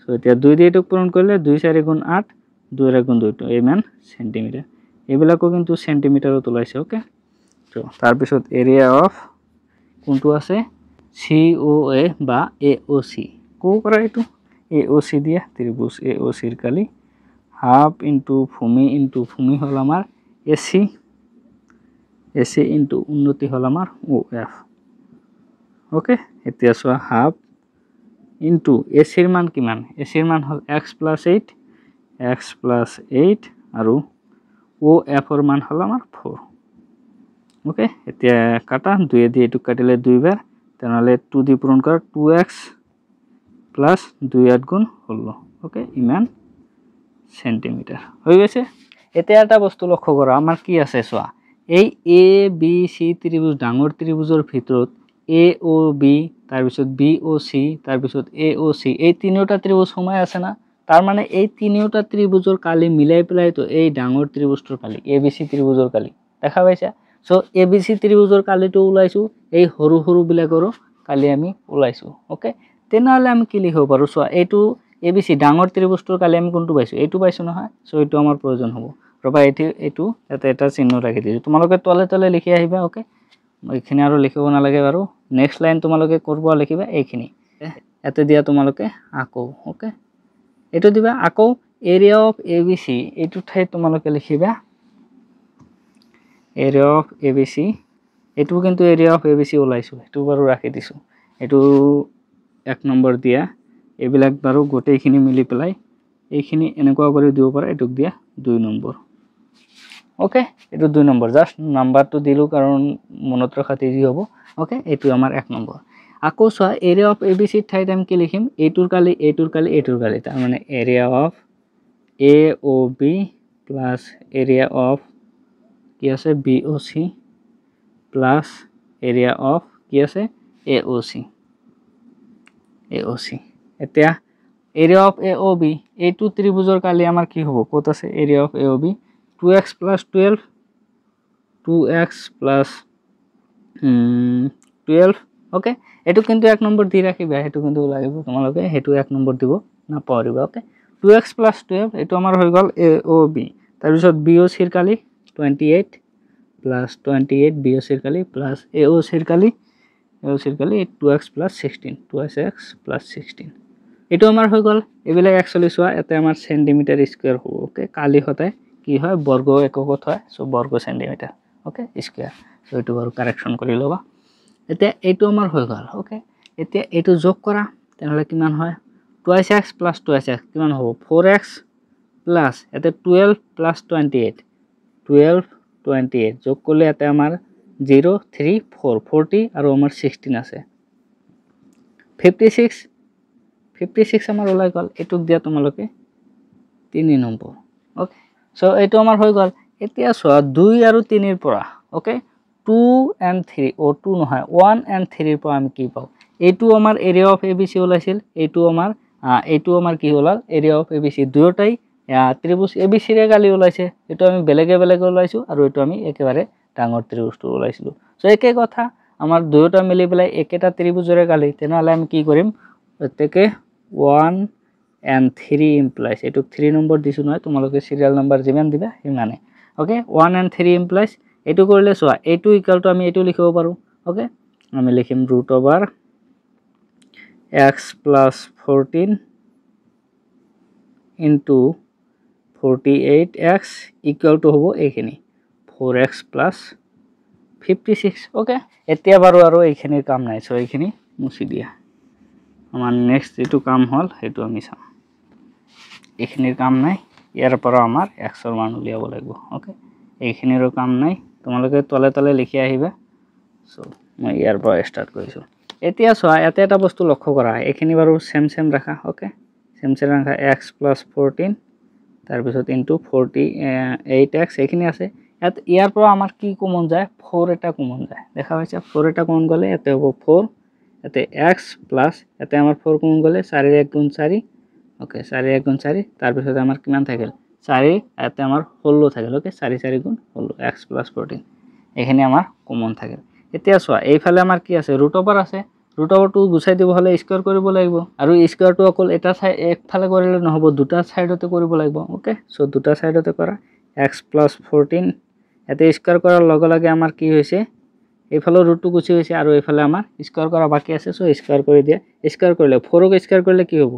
চ' এতিয়া 2 দি এইটোক পূৰণ কৰিলে 2 4 গুণ 8, 2 1 গুণ 2, ইমান চেণ্টিমিটাৰ, এইবিলাকো কিন্তু চেণ্টিমিটাৰত ওলাইছে। অ'কে, চ' তাৰপিছত এৰিয়া অফ কোনটো আছে, চি অ' এ বা এ অ' চি, ক'ব পাৰা এইটো এ অ' চি দিয়া, ত্ৰিভুজ এ অ' চিৰ কালি হাফ ইনটু ভূমি ইনটু ভূমি হ'ল আমাৰ এ চি, এ চি ইনটু উন্নতি হ'ল আমাৰ অ' এফ। অ'কে, এতিয়া চোৱা হাফ ইনটু এ চিৰ মান কিমান, এ চিৰ মান হ'ল এক্স প্লাছ 8, এক্স প্লাছ 8 আৰু অ' এফৰ মান হ'ল আমাৰ 4। অ'কে, এতিয়া কাটা, 2 দি এইটোক কাটিলে দুইবাৰ, তেনেহ'লে 2 দি পূৰণ কৰা 2x plus 2 8 গুণ 16। অ'কে, ইমান চেণ্টিমিটাৰ হৈ গৈছে। এতিয়া এটা বস্তু লক্ষ্য কৰা, আমাৰ কি আছে চোৱা, এই এ বি চি ত্ৰিভুজ, ডাঙৰ ত্ৰিভুজৰ ভিতৰত এ অ' বি, তাৰপিছত বি অ' চি, তাৰপিছত এ অ' চি, এই তিনিওটা ত্ৰিভুজ সোমাই আছে না, তাৰমানে এই তিনিওটা ত্ৰিভুজৰ কালি মিলাই পেলাইতো এই ডাঙৰ ত্ৰিভুজটোৰ কালি, এ বি চি ত্ৰিভুজৰ কালি দেখা পাইছা। চ' এ বি চি ত্ৰিভুজৰ কালিটো ওলাইছোঁ, এই সৰু সৰুবিলাকৰো কালি আমি ওলাইছোঁ। অ'কে, তেনেহ'লে আমি কি লিখিব পাৰোঁ চোৱা, এইটো এ বি চি ডাঙৰ ত্ৰিভুজটোৰ কালি আমি কোনটো পাইছোঁ, এইটো পাইছোঁ নহয়, চ' এইটো আমাৰ প্ৰয়োজন হ'ব। ৰ'বা, এইটো ইয়াতে এটা চিহ্ন ৰাখি দিছোঁ, তোমালোকে তলে তলে লিখি আহিবা। অ'কে, এইখিনি আৰু লিখিব নালাগে বাৰু, নেক্সট লাইন তোমালোকে ক'ৰ পৰা লিখিবা, এইখিনি ইয়াতে দিয়া তোমালোকে আকৌ। অ'কে, এইটো দিবা আকৌ area of A B C, এইটো ঠাইত তোমালোকে লিখিবা area of A B C, এইটো কিন্তু area of A B C ওলাইছোঁ, সেইটো বাৰু ৰাখি দিছোঁ, এইটো 1 নম্বৰ দিয়া, এইবিলাক বাৰু গোটেইখিনি মিলি পেলাই এইখিনি এনেকুৱা কৰি দিব পাৰা, এইটোক দিয়া 2 নম্বৰ। অ'কে, এইটো 2 নম্বৰ, জাষ্ট নাম্বাৰটো দিলোঁ কাৰণ মনত ৰখাত ইজি হ'ব। অ'কে, এইটো আমাৰ 1 নম্বৰ। আকৌ চোৱা এৰিয়া অফ এ বি চিৰ ঠাইত আমি কি লিখিম, এইটোৰ কালি এইটোৰ কালি এইটোৰ কালি, তাৰমানে area of A O B plus area of কি আছে B O C plus area of কি আছে A O C, A O C. এতিয়া area of A O B, এইটো ত্ৰিভুজৰ কালি আমাৰ কি হ'ব, ক'ত আছে area of A O B, two x plus 12, two x plus 12, okay. এইটো কিন্তু 1 নম্বৰ দি ৰাখিবা, সেইটো কিন্তু লাগিব তোমালোকে, সেইটো 1 নম্বৰ দিব নাপাহৰিবা, অ'কে। 2x plus 12 এইটো আমাৰ হৈ গ'ল এ অ' বি। তাৰপিছত বি অ' চিৰ কালি 28 প্লাছ 28 বি অ' চিৰ কালি প্লাছ এ অ' চিৰ কালি, এ অ' চিৰ কালি 2x plus 16, 2x plus 16, এইটো আমাৰ হৈ গ'ল। এইবিলাক একচুৱেলি চোৱা ইয়াতে আমাৰ চেণ্টিমিটাৰ স্কুৱেৰ হ'ব, অ'কে। কালি সদায় কি হয় বৰ্গ এককত হয়, চ' বৰ্গ চেণ্টিমিটাৰ, অ'কে স্কুৱেৰ। চ' এইটো বাৰু কাৰেকশ্যন কৰি ল'বা। এতিয়া এইটো আমাৰ হৈ গ'ল, অ'কে। এতিয়া এইটো যোগ কৰা, তেনেহ'লে কিমান হয়, 2x plus 2x কিমান হ'ব, 4x plus ইয়াতে 12 প্লাছ 28, 12 28 যোগ কৰিলে ইয়াতে আমাৰ 0 3 4 40 আৰু আমাৰ 16 আছে, 56, 56 আমাৰ ওলাই গ'ল। এইটোক দিয়া তোমালোকে 3 নম্বৰ, অ'কে। চ' এইটো আমাৰ হৈ গ'ল। এতিয়া চোৱা 2 আৰু 3ৰ পৰা, অ'কে, 2 এণ্ড 3, অ' 2 নহয় 1 এণ্ড 3ৰ পৰা আমি কি পাওঁ, এইটো আমাৰ area of A B C ওলাইছিল, এইটো আমাৰ কি ওলাল area of A B C, দুয়োটাই ত্ৰিভুজ এ বি চিৰে কালি ওলাইছে। এইটো আমি বেলেগে বেলেগে ওলাইছোঁ আৰু এইটো আমি একেবাৰে ডাঙৰ ত্ৰিভুজটো ওলাইছিলোঁ। চ' একে কথা, আমাৰ দুয়োটা মিলি পেলাই একেটা ত্ৰিভুজৰে কালি, তেনেহ'লে আমি কি কৰিম, প্ৰত্যেকে 1 এণ্ড 3 ইমপ্লাইজ, এইটোক 3 নম্বৰ দিছোঁ নহয়, তোমালোকে চিৰিয়েল নম্বৰ যিমান দিবা সিমানে, অ'কে। 1 এণ্ড 3 ইমপ্লাইজ এইটো কৰিলে চোৱা এইটো ইকুৱেলটো আমি এইটো লিখিব পাৰোঁ, অ'কে। আমি লিখিম root over x plus 14 into 48x equal to হ'ব এইখিনি 4x plus 56, okay. এতিয়া বাৰু আৰু এইখিনিৰ কাম নাই, চ' এইখিনি মুচি দিয়া। আমাৰ নেক্সট যিটো কাম হ'ল সেইটো আমি চাম, এইখিনিৰ কাম নাই, ইয়াৰ পৰা আমাৰ এক্সৰ মান উলিয়াব লাগিব, অ'কে। এইখিনিৰো কাম নাই, তোমালোকে তলে তলে লিখি আহিবা। চ' মই ইয়াৰ পৰা ষ্টাৰ্ট কৰিছোঁ। এতিয়া চোৱা ইয়াতে এটা বস্তু লক্ষ্য কৰা, এইখিনি বাৰু চেম চেম ৰাখা, অ'কে, চেম চেম ৰাখা, এক্স প্লাছ 14 তাৰপিছত ইনটু 48x এইখিনি আছে। ইয়াত ইয়াৰ পৰা আমাৰ কি কমন যায়, 4 এটা কমন যায়, দেখা পাইছা, 4 এটা কমন গ'লে ইয়াতে হ'ব 4, ইয়াতে এক্স প্লাছ ইয়াতে আমাৰ 4 কমন গ'লে 4 1 গুণ 4, অ'কে, 4 1 গুণ 4, তাৰপিছত আমাৰ কিমান থাকিল 4, ইয়াতে আমাৰ 16 থাকিল, অ'কে, 4 4 গুণ 16 এক্স প্লাছ 14, এইখিনি আমাৰ কমন থাকিল। এতিয়া চোৱা এইফালে আমাৰ কি আছে, ৰুট অভাৰ আছে, ৰুট অভাৰটো গুচাই দিব হ'লে স্কুৱেৰ কৰিব লাগিব, আৰু স্কুৱেৰটো অকল এটা চাই একফালে কৰিলে নহ'ব, দুটা ছাইডতে কৰিব লাগিব, অ'কে। চ' দুটা ছাইডতে কৰা, এক্স প্লাছ 14 ইয়াতে স্কুৱেৰ কৰাৰ লগে লগে আমাৰ কি হৈছে, এইফালৰ ৰুটটো গুচি গৈছে আৰু এইফালে আমাৰ স্কুৱেৰ কৰা বাকী আছে, চ' স্কুৱেৰ কৰি দিয়া। স্কুৱেৰ কৰিলে 4ক স্কুৱেৰ কৰিলে কি হ'ব,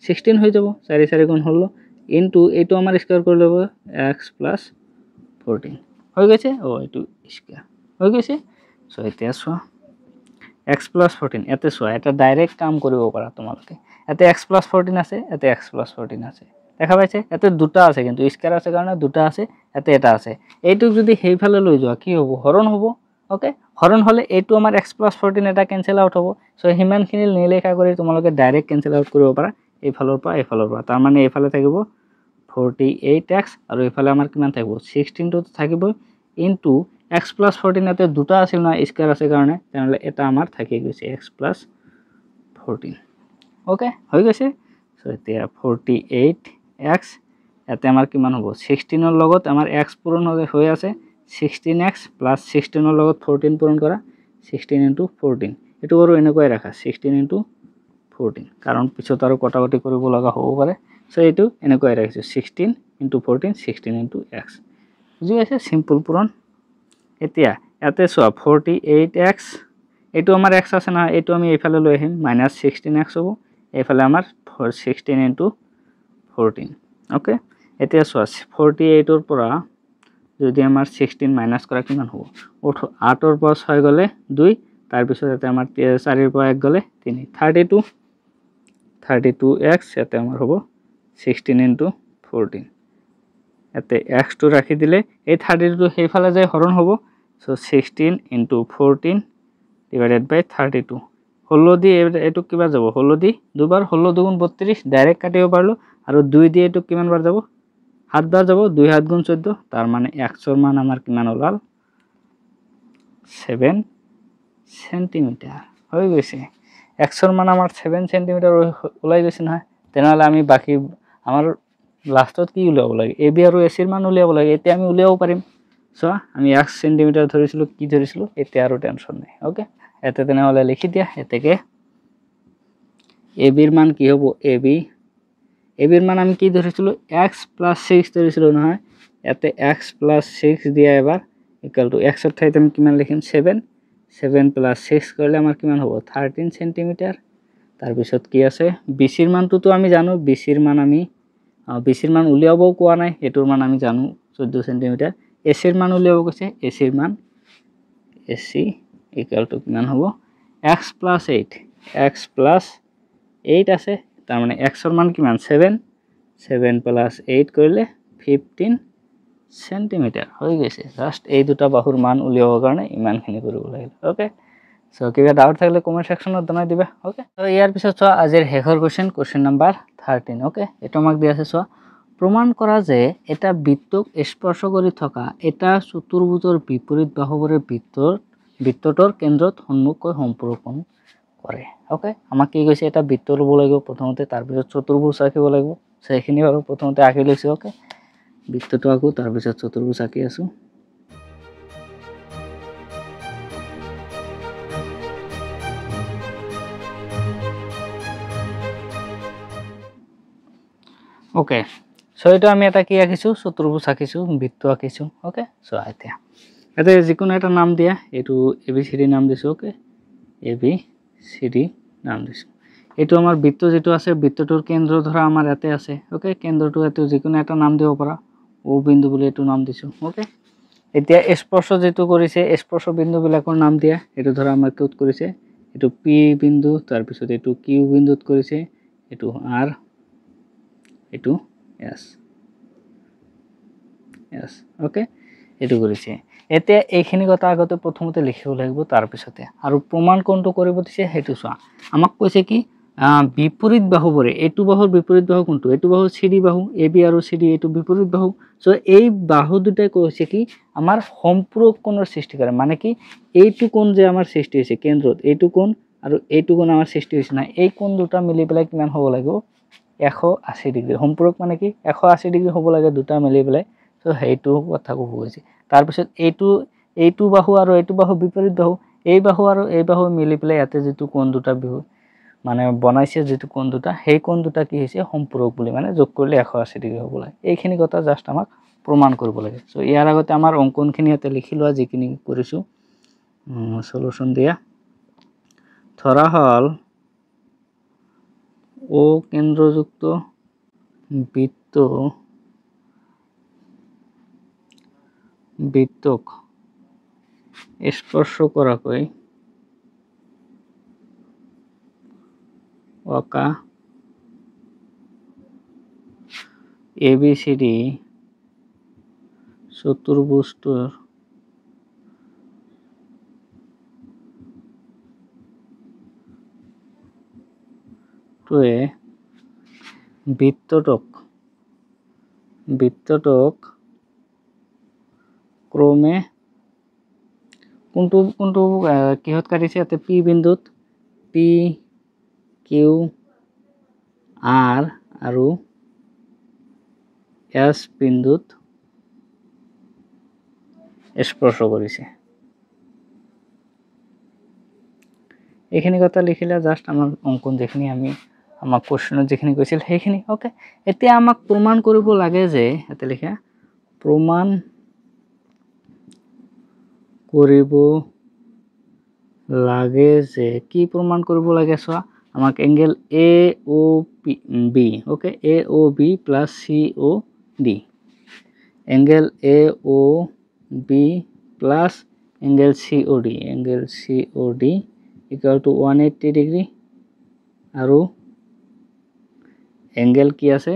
16 হৈ যাব, 4 4 গুণ 16 ইনটু এইটো আমাৰ স্কুৱেৰ কৰিলে হ'ব এক্স প্লাছ 14 হৈ গৈছে, অ' এইটো স্কুৱেৰ হৈ গৈছে। চ' এতিয়া চোৱা এক্স প্লাছ 14, ইয়াতে চোৱা এটা ডাইৰেক্ট কাম কৰিব পাৰা তোমালোকে, ইয়াতে এক্স প্লাছ 14 আছে, ইয়াতে এক্স প্লাছ 14 আছে, দেখা পাইছে, ইয়াতে দুটা আছে কিন্তু স্কুৱেৰ আছে কাৰণে দুটা আছে, ইয়াতে এটা আছে। এইটোক যদি সেইফালে লৈ যোৱা কি হ'ব, হৰণ হ'ব, অ'কে। হৰণ হ'লে এইটো আমাৰ এক্স প্লাছ 14 এটা কেঞ্চেল আউট হ'ব। চ' সিমানখিনি নিলেখা কৰি তোমালোকে ডাইৰেক্ট কেঞ্চেল আউট কৰিব পাৰা এইফালৰ পৰা এইফালৰ পৰা, তাৰমানে এইফালে থাকিব 48x আৰু এইফালে আমাৰ কিমান থাকিব, 16টো থাকিবই ইনটু এক্স প্লাছ 14, ইয়াতে দুটা আছিল নহয় স্কুৱেৰ আছে কাৰণে, তেনেহ'লে এটা আমাৰ থাকি গৈছে এক্স প্লাছ 14, অ'কে, হৈ গৈছে। চ' এতিয়া 48x ইয়াতে আমাৰ কিমান হ'ব, 16ৰ লগত আমাৰ এক্স পূৰণ হৈ আছে, 16x plus 16ৰ লগত 14 পূৰণ কৰা, 16 ইনটু 14, এইটো বাৰু এনেকুৱাই ৰাখা 16 ইনটু 14, কাৰণ পিছত আৰু কটাকটি কৰিব লগা হ'ব পাৰে। চ' এইটো এনেকুৱাই ৰাখিছোঁ 16 ইনটু 14, 16 ইনটু এক্স, বুজি পাইছে, চিম্পল পূৰণ। এতিয়া ইয়াতে চোৱা 48x, এইটো আমাৰ এক্স আছে নহয়, এইটো আমি এইফালে লৈ আহিম, মাইনাছ 16x হ'ব, এইফালে আমাৰ 16 ইনটু 14, অ'কে। এতিয়া চোৱা 48ৰ পৰা যদি আমাৰ 16 মাইনাছ কৰা কিমান হ'ব, 8ৰ পৰা 6 গ'লে 2, তাৰপিছত ইয়াতে আমাৰ 4ৰ পৰা 1 গ'লে 3, 32, 32x ইয়াতে আমাৰ হ'ব 16 ইনটু 14, ইয়াতে এক্সটো ৰাখি দিলে এই 32টো সেইফালে যায় হৰণ হ'ব, so 16 into 14 divided by 32, 16 দি এইটো কিবা যাব 16 দি দুবাৰ 16 দুগুণ 32 ডাইৰেক্ট কাটিব পাৰিলোঁ আৰু 2 দি এইটো কিমান বাৰ যাব 7 বাৰ যাব 2 7 গুণ 14 তাৰ মানে এক্সৰ মান আমাৰ কিমান ওলাল 7 চেণ্টিমিটাৰ হৈ গৈছে এক্সৰ মান আমাৰ 7 চেণ্টিমিটাৰ ওলাই গৈছে নহয় তেনেহ'লে আমি বাকী আমাৰ লাষ্টত কি উলিয়াব লাগে এ বি আৰু এ চিৰ মান উলিয়াব লাগে এতিয়া আমি উলিয়াব পাৰিম চোৱা আমি 1 চেণ্টিমিটাৰ ধৰিছিলোঁ কি ধৰিছিলোঁ এতিয়া আৰু টেনশ্যন নাই অ'কে এতে তেনেহ'লে লিখি দিয়া এতেকে এ বিৰ মান কি হ'ব এ বিৰ মান আমি কি ধৰিছিলোঁ এক্স প্লাছ 6 ধৰিছিলোঁ নহয় ইয়াতে এক্স প্লাছ 6 দিয়া এবাৰ ইকুৱেল টু এক্সৰ ঠাইত আমি কিমান লিখিম 7 7 প্লাছ 6 কৰিলে আমাৰ কিমান হ'ব 13 চেণ্টিমিটাৰ তাৰপিছত কি আছে বি চিৰ মানটোতো আমি জানো বি চিৰ মান আমি বি চিৰ মান উলিয়াবও কোৱা নাই এইটোৰ মান আমি জানো 14 চেণ্টিমিটাৰ এ চিৰ মান উলিয়াব কৈছে এ চিৰ মান এ চি ইকুৱেল টু কিমান হ'ব x plus 8 x plus 8 আছে তাৰমানে এক্সৰ মান কিমান 7 7 প্লাছ 8 কৰিলে 15 চেণ্টিমিটাৰ হৈ গৈছে জাষ্ট এই দুটা বাহুৰ মান উলিয়াবৰ কাৰণে ইমানখিনি কৰিব লাগিল অ'কে চ' কিবা ডাউট থাকিলে কমেণ্ট ছেকশ্যনত জনাই দিবা অ'কে ত' ইয়াৰ পিছত চোৱা আজিৰ শেষৰ কুৱেশ্যন কুৱেশ্যন নাম্বাৰ 13 অ'কে এইটো আমাক দিয়া আছে চোৱা প্ৰমাণ কৰা যে এটা বৃত্তক স্পৰ্শ কৰি থকা এটা চতুৰ্ভুজৰ বিপৰীত বাহুবোৰে বৃত্তটোৰ কেন্দ্ৰত সন্মুখকৈ সম্পূৰক কৰে অ'কে আমাক কি কৈছে এটা বৃত্ত ল'ব লাগিব প্ৰথমতে তাৰপিছত চতুৰ্ভুজ আঁকিব লাগিব সেইখিনি বাৰু প্ৰথমতে আঁকি লৈছোঁ অ'কে বৃত্তটো আঁকো তাৰপিছত চতুৰ্ভুজ আঁকি আছোঁ অ'কে চ' এইটো আমি এটা কি আঁকিছোঁ চতুৰ্ভুজ আঁকিছোঁ বৃত্ত আঁকিছোঁ অ'কে চ' এতিয়া ইয়াতে যিকোনো এটা নাম দিয়া এইটো এ বি চি ডি নাম দিছোঁ okay A B C D নাম দিছোঁ এইটো আমাৰ বৃত্ত যিটো আছে বৃত্তটোৰ কেন্দ্ৰ ধৰা আমাৰ ইয়াতে আছে অ'কে কেন্দ্ৰটো এইটো যিকোনো এটা নাম দিব পাৰা অ' বিন্দু বুলি এইটো নাম দিছোঁ অ'কে এতিয়া স্পৰ্শ যিটো কৰিছে স্পৰ্শ বিন্দুবিলাকৰ নাম দিয়া এইটো ধৰা আমাৰ ক'ত কৰিছে এইটো পি বিন্দু তাৰপিছত এইটো কিউ বিন্দুত কৰিছে এইটো আৰ এইটো এছ এছ অ'কে এইটো কৰিছে এতিয়া এইখিনি কথা আগতে প্ৰথমতে লিখিব লাগিব তাৰপিছতে আৰু প্ৰমাণ কোনটো কৰিব দিছে সেইটো চোৱা আমাক কৈছে কি বিপৰীত বাহুবোৰে এইটো বাহুৰ বিপৰীত বাহু কোনটো এইটো বাহু চি ডি বাহু এ বি আৰু চি ডি এইটো বিপৰীত বাহু চ' এই বাহু দুটাই কৈছে কি আমাৰ সম্পূৰক কোণৰ সৃষ্টি কৰে মানে কি এইটো কোণ যে আমাৰ সৃষ্টি হৈছে কেন্দ্ৰত এইটো কোণ আৰু এইটো কোণ আমাৰ সৃষ্টি হৈছে নাই এই কোণ দুটা মিলি পেলাই কিমান হ'ব লাগিব 180 ডিগ্ৰী সম্পূৰক মানে কি 180 ডিগ্ৰী হ'ব লাগে দুটা মিলি পেলাই চ' সেইটো কথা ক'ব গৈছে তাৰপিছত এইটো এইটো বাহু আৰু এইটো বাহু বিপৰীত বাহু এই বাহু আৰু এই বাহু মিলি পেলাই ইয়াতে যিটো কোণ দুটা বিহু মানে বনাইছে যিটো কোণ দুটা সেই কোণ দুটা কি হৈছে সম্পূৰক বুলি মানে যোগ কৰিলে 180 ডিগ্ৰী হ'ব লাগে এইখিনি কথা জাষ্ট আমাক প্ৰমাণ কৰিব লাগে চ' ইয়াৰ আগতে আমাৰ অংকনখিনি ইয়াতে লিখি লোৱা যিখিনি কৰিছোঁ চলুশ্যন দিয়া ধৰা হ'ল অ' কেন্দ্ৰযুক্ত বৃত্ত বৃত্তক স্পৰ্শ কৰাকৈ অঁকা এ বি চি ডি চতুৰ্ভুজটোৰ টোৱে বৃত্তটোক ক্ৰমে কোনটো কোনটো কিহত কাটিছে ইয়াতে পি বিন্দুত পি কিউ আৰ আৰু এছ বিন্দুত স্পৰ্শ কৰিছে এইখিনি কথা লিখিলে জাষ্ট আমাৰ অংকন যিখিনি আমি আমাক কুৱেশ্যনত যিখিনি কৈছিল সেইখিনি অ'কে এতিয়া আমাক প্ৰমাণ কৰিব লাগে যে ইয়াতে লিখা প্ৰমাণ কৰিব লাগে যে কি প্ৰমাণ কৰিব লাগে চোৱা আমাক angle A O P B okay A O B plus C O D angle A O B plus angle C O D angle C O D equal to 180 degree আৰু এংগেল কি আছে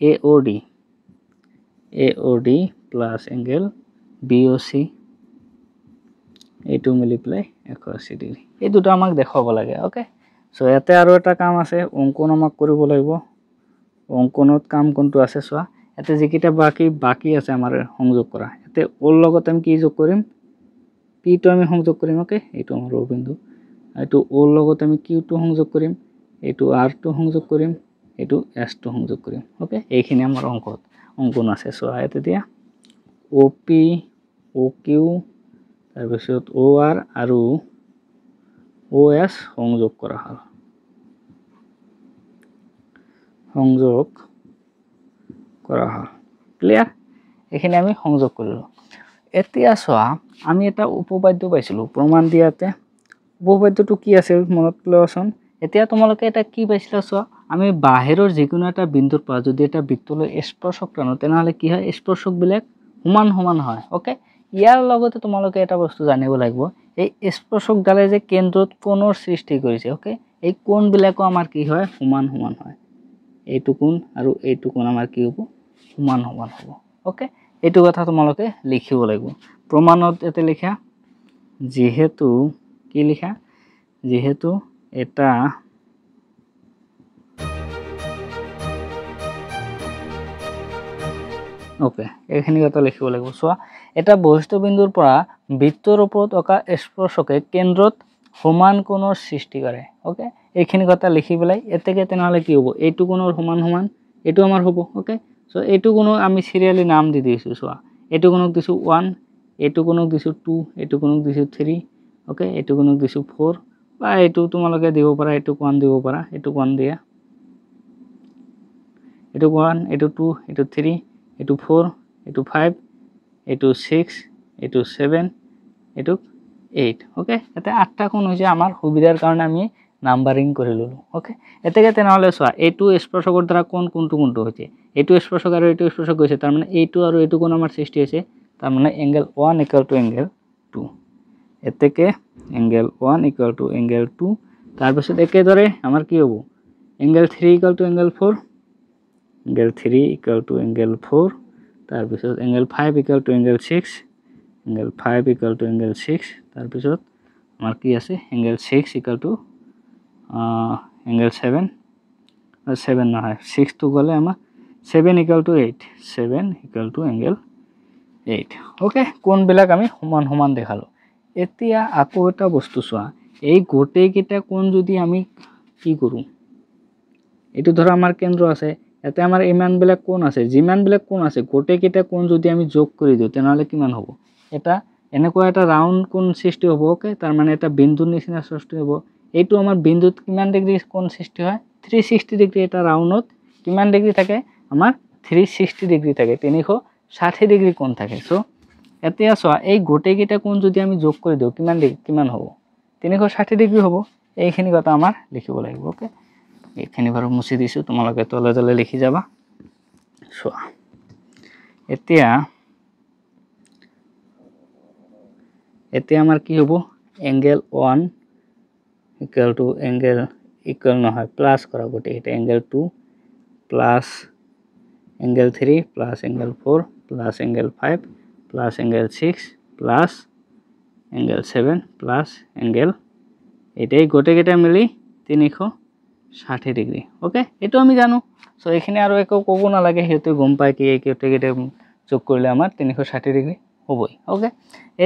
A O D A O D plus angle B O C এইটো মিলি পেলাই 180 degree. এই দুটা আমাক দেখুৱাব লাগে। অ'কে, চ' ইয়াতে আৰু এটা কাম আছে, অংকন আমাক কৰিব লাগিব। অংকনত কাম কোনটো আছে চোৱা, ইয়াতে যিকেইটা বাকী আছে আমাৰ সংযোগ কৰা, ইয়াতে অ'ৰ লগত আমি কি যোগ কৰিম, পিটো আমি সংযোগ কৰিম। অ'কে, এইটো আমাৰ অ' বিন্দু, এইটো অ'ৰ লগত আমি কিউটো সংযোগ কৰিম, এইটো আৰটো সংযোগ কৰিম, এইটো এছটো সংযোগ কৰিম। অ'কে, এইখিনি আমাৰ অংকন আছে। চোৱা ইয়াতে দিয়া অ' পি, অ' কিউ, তাৰপিছত অ' আৰ আৰু অ' এছ সংযোগ কৰা হ'ল, সংযোগ কৰা হ'ল। ক্লিয়াৰ? এইখিনি আমি সংযোগ কৰিলোঁ। এতিয়া চোৱা, আমি এটা উপপাদ্য পাইছিলোঁ প্ৰমাণ দিয়াতে। উপপাদ্যটো কি আছিল মনত পেলোৱাচোন। এতিয়া তোমালোকে এটা কি পাইছিলা চোৱা, আমি বাহিৰৰ যিকোনো এটা বিন্দুৰ পৰা যদি এটা বৃত্তলৈ স্পৰ্শক টানো তেনেহ'লে কি হয়, স্পৰ্শকবিলাক সমান সমান হয়। অ'কে, ইয়াৰ লগতে তোমালোকে এটা বস্তু জানিব লাগিব, এই স্পৰ্শকডালে যে কেন্দ্ৰত কোণৰ সৃষ্টি কৰিছে, অ'কে, এই কোণবিলাকো আমাৰ কি হয়, সমান সমান হয়। এইটো কোণ আৰু এইটো কোণ আমাৰ কি হ'ব, সমান সমান হ'ব। অ'কে, এইটো কথা তোমালোকে লিখিব লাগিব। প্ৰমাণত ইয়াতে লিখা, যিহেতু কি লিখা, যিহেতু এটা অ'কে, এইখিনি কথা লিখিব লাগিব। চোৱা, এটা বহিষ্ঠ বিন্দুৰ পৰা বৃত্তৰ ওপৰত অঁকা স্পৰ্শকে কেন্দ্ৰত সমান কোণৰ সৃষ্টি কৰে। অ'কে, এইখিনি কথা লিখি পেলাই এতেকে তেনেহ'লে কি হ'ব, এইটো কোণৰ সমান সমান এইটো আমাৰ হ'ব। অ'কে, চ' এইটো কোণক আমি চিৰিয়েলি নাম দি দিছোঁ। চোৱা, এইটো কোণক দিছোঁ 1, এইটো কোণক দিছোঁ 2, এইটো কোণক দিছোঁ 3, অ'কে, এইটো কোণক দিছোঁ 4, বা এইটো তোমালোকে দিব পাৰা, এইটোক 1 দিব পাৰা, এইটোক 1 দিয়া, এইটোক 1, এইটো 2, এইটো 3, এইটো 4, এইটো 5, এইটো 6, এইটো 7, এইটোক 8। অ'কে, ইয়াতে 8টা কোণ হৈছে, আমাৰ সুবিধাৰ কাৰণে আমি নাম্বাৰিং কৰি ল'লোঁ। অ'কে, এতেকে তেনেহ'লে চোৱা, এইটো স্পৰ্শকৰ দ্বাৰা কোণ কোনটো কোনটো হৈছে, এইটো স্পৰ্শক আৰু এইটো স্পৰ্শক গৈছে, তাৰমানে এইটো আৰু এইটো কোণ আমাৰ সৃষ্টি হৈছে, তাৰমানে angle 1 equal to angle 2। এতেকে এংগেল 1 ইকুৱেল টু এংগেল 2। তাৰপিছত একেদৰে আমাৰ কি হ'ব, angle 3 equal to angle 4, angle 3 equal to angle 4, তাৰপিছত angle 5 equal to angle 6, angle 5 equal to angle 6, তাৰপিছত আমাৰ কি আছে, angle 6 equal to angle 7, 7 নহয় 6টো গ'লে আমাৰ 7 equal to 8, 7 equal to angle 8। Okay, কোণবিলাক আমি সমান সমান দেখালোঁ। এতিয়া আকৌ এটা বস্তু চোৱা, এই গোটেইকেইটা কোণ যদি আমি কি কৰোঁ, এইটো ধৰা আমাৰ কেন্দ্ৰ আছে, ইয়াতে আমাৰ ইমানবিলাক কোণ আছে, যিমানবিলাক কোণ আছে গোটেইকেইটা কোণ যদি আমি যোগ কৰি দিওঁ তেনেহ'লে কিমান হ'ব, এটা এনেকুৱা এটা ৰাউণ্ড কোণ সৃষ্টি হ'ব। অ'কে, তাৰমানে এটা বিন্দুৰ নিচিনা সৃষ্টি হ'ব। এইটো আমাৰ বিন্দুত কিমান ডিগ্ৰী কোণ সৃষ্টি হয়, 360 ডিগ্ৰী। এটা ৰাউণ্ডত কিমান ডিগ্ৰী থাকে, আমাৰ 360 ডিগ্ৰী থাকে, 360 ডিগ্ৰী কোণ থাকে। চ' এতিয়া চোৱা, এই গোটেইকেইটা কোণ যদি আমি যোগ কৰি দিওঁ কিমান ডিগ্ৰী, কিমান হ'ব, 360 ডিগ্ৰী হ'ব। এইখিনি কথা আমাৰ লিখিব লাগিব। অ'কে, এইখিনি বাৰু মুচি দিছোঁ, তোমালোকে তলে তলে লিখি যাবা। চোৱা, এতিয়া এতিয়া আমাৰ কি হ'ব, angle 1 equal to angle equal নহয় প্লাছ কৰা গোটেইকেইটা, angle 2 plus angle 3 plus angle 4 plus angle 5 plus angle 6 plus angle 7 plus angle 8, এই গোটেইকেইটা মিলি 360 ডিগ্ৰী। অ'কে, এইটো আমি জানো। চ' এইখিনি আৰু একো ক'ব নালাগে, সিহঁতে গম পায় কি এই গোটেইকেইটা যোগ কৰিলে আমাৰ 360 ডিগ্ৰী হ'বই। অ'কে,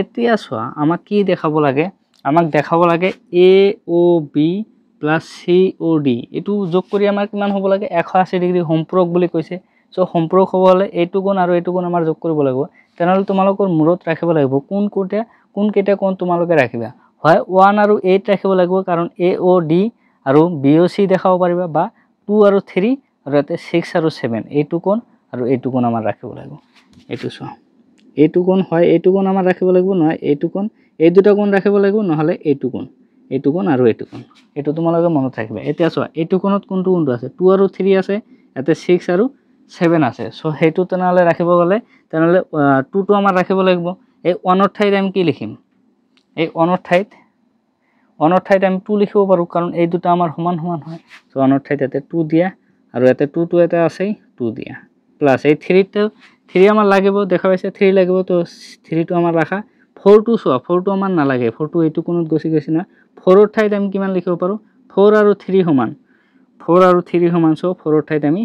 এতিয়া চোৱা, আমাক কি দেখাব লাগে, আমাক দেখাব লাগে A O B plus C O D, এইটো যোগ কৰি আমাৰ কিমান হ'ব লাগে, 180 ডিগ্ৰী সম্পূৰক বুলি কৈছে। চ' সম্পূৰক হ'ব হ'লে এইটো কোণ আৰু এইটো কোণ আমাৰ যোগ কৰিব লাগিব। তেনেহ'লে তোমালোকৰ মূৰত ৰাখিব লাগিব কোনকেইটা কোণ তোমালোকে ৰাখিবা, হয় 1 আৰু 8 ৰাখিব লাগিব, কাৰণ এ অ' ডি আৰু বি অ' চি দেখাব পাৰিবা, বা 2 আৰু 3 আৰু ইয়াতে 6 আৰু 7, এইটো কোণ আৰু এইটো কোণ আমাৰ ৰাখিব লাগিব। এইটো চোৱা, এইটো কোণ হয় এইটো কোণ আমাৰ ৰাখিব লাগিব, নহয় এইটো কোণ, এই দুটা কোণ ৰাখিব লাগিব, নহ'লে এইটো কোণ, এইটো কোণ আৰু এইটো কোণ, এইটো তোমালোকে মনত ৰাখিবা। এতিয়া চোৱা, এইটো কোণত কোনটো কোনটো আছে, 2 আৰু 3 আছে, ইয়াতে 6 আৰু 7 আছে। চ' সেইটো তেনেহ'লে ৰাখিব গ'লে তেনেহ'লে 2টো আমাৰ ৰাখিব লাগিব। এই 1ৰ ঠাইত আমি কি লিখিম, এই 1ৰ ঠাইত আমি 2 লিখিব পাৰোঁ, কাৰণ এই দুটা আমাৰ সমান সমান হয়। চ' 1ৰ ঠাইত ইয়াতে 2 দিয়া, আৰু ইয়াতে 2টো এটা আছেই, 2 দিয়া, প্লাছ এই 3 আমাৰ লাগিব, দেখা পাইছে 3 লাগিব, তো 3টো আমাৰ ৰাখা, ফ'ৰটো চোৱা, ফ'ৰটো আমাৰ নালাগে, ফ'ৰটো এইটো কোণত গুচি গৈছে না। ফ'ৰৰ ঠাইত আমি কিমান লিখিব পাৰোঁ? ফ'ৰ আৰু থ্ৰী সমান, ফ'ৰ আৰু থ্ৰী সমান। চ' ফ'ৰৰ ঠাইত আমি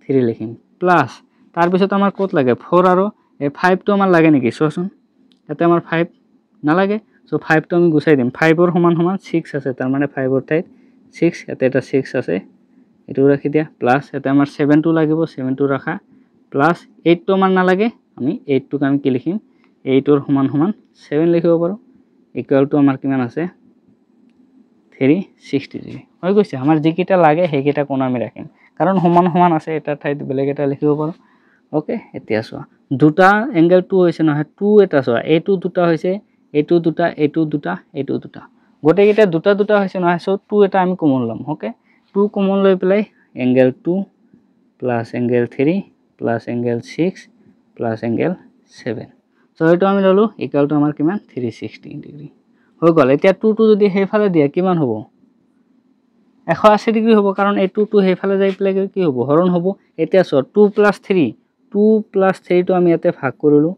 থ্ৰী লিখিম। প্লাছ তাৰপিছত আমাৰ ক'ত লাগে? ফ'ৰ আৰু এই ফাইভটো আমাৰ লাগে নেকি? চোৱাচোন, ইয়াতে আমাৰ ফাইভ নালাগে। চ' ফাইভটো আমি গুচাই দিম। ফাইভৰ সমান সমান ছিক্স আছে, তাৰমানে ফাইভৰ ঠাইত ছিক্স, ইয়াতে এটা ছিক্স আছে, এইটোও ৰাখি দিয়া। প্লাছ ইয়াতে আমাৰ ছেভেনটো লাগিব, ছেভেনটো ৰাখা। প্লাছ এইটটো আমাৰ নালাগে, আমি এইটটোক আমি কি লিখিম? এইটৰ সমান সমান ছেভেন লিখিব পাৰোঁ। ইকুৱেলটো আমাৰ কিমান আছে? 360 ডিগ্ৰী হৈ গৈছে। আমাৰ যিকেইটা লাগে সেইকেইটা কোণ আমি ৰাখিম, কাৰণ সমান সমান আছে, এটা ঠাইত বেলেগ এটা লিখিব পাৰোঁ। অ'কে, এতিয়া চোৱা দুটা এংগেল টু হৈছে নহয়, টু এটা চোৱা, এইটো দুটা হৈছে, এইটো দুটা, এইটো দুটা, এইটো দুটা, গোটেইকেইটা দুটা দুটা হৈছে নহয়। চ' টু এটা আমি কমন ল'ম। অ'কে, টু কমন লৈ পেলাই angle two plus angle three plus angle six plus angle seven. So এইটো আমি ল'লোঁ, ইকুৱেলটো আমাৰ কিমান? 360 ডিগ্ৰী হৈ গ'ল। এতিয়া টুটো যদি সেইফালে দিয়ে কিমান হ'ব? 180 ডিগ্ৰী হ'ব, কাৰণ এই টুটো সেইফালে যাই পেলাই কি হ'ব? হৰণ হ'ব। এতিয়া চোৱা two plus three, two plus থ্ৰীটো আমি ইয়াতে ভাগ কৰিলোঁ,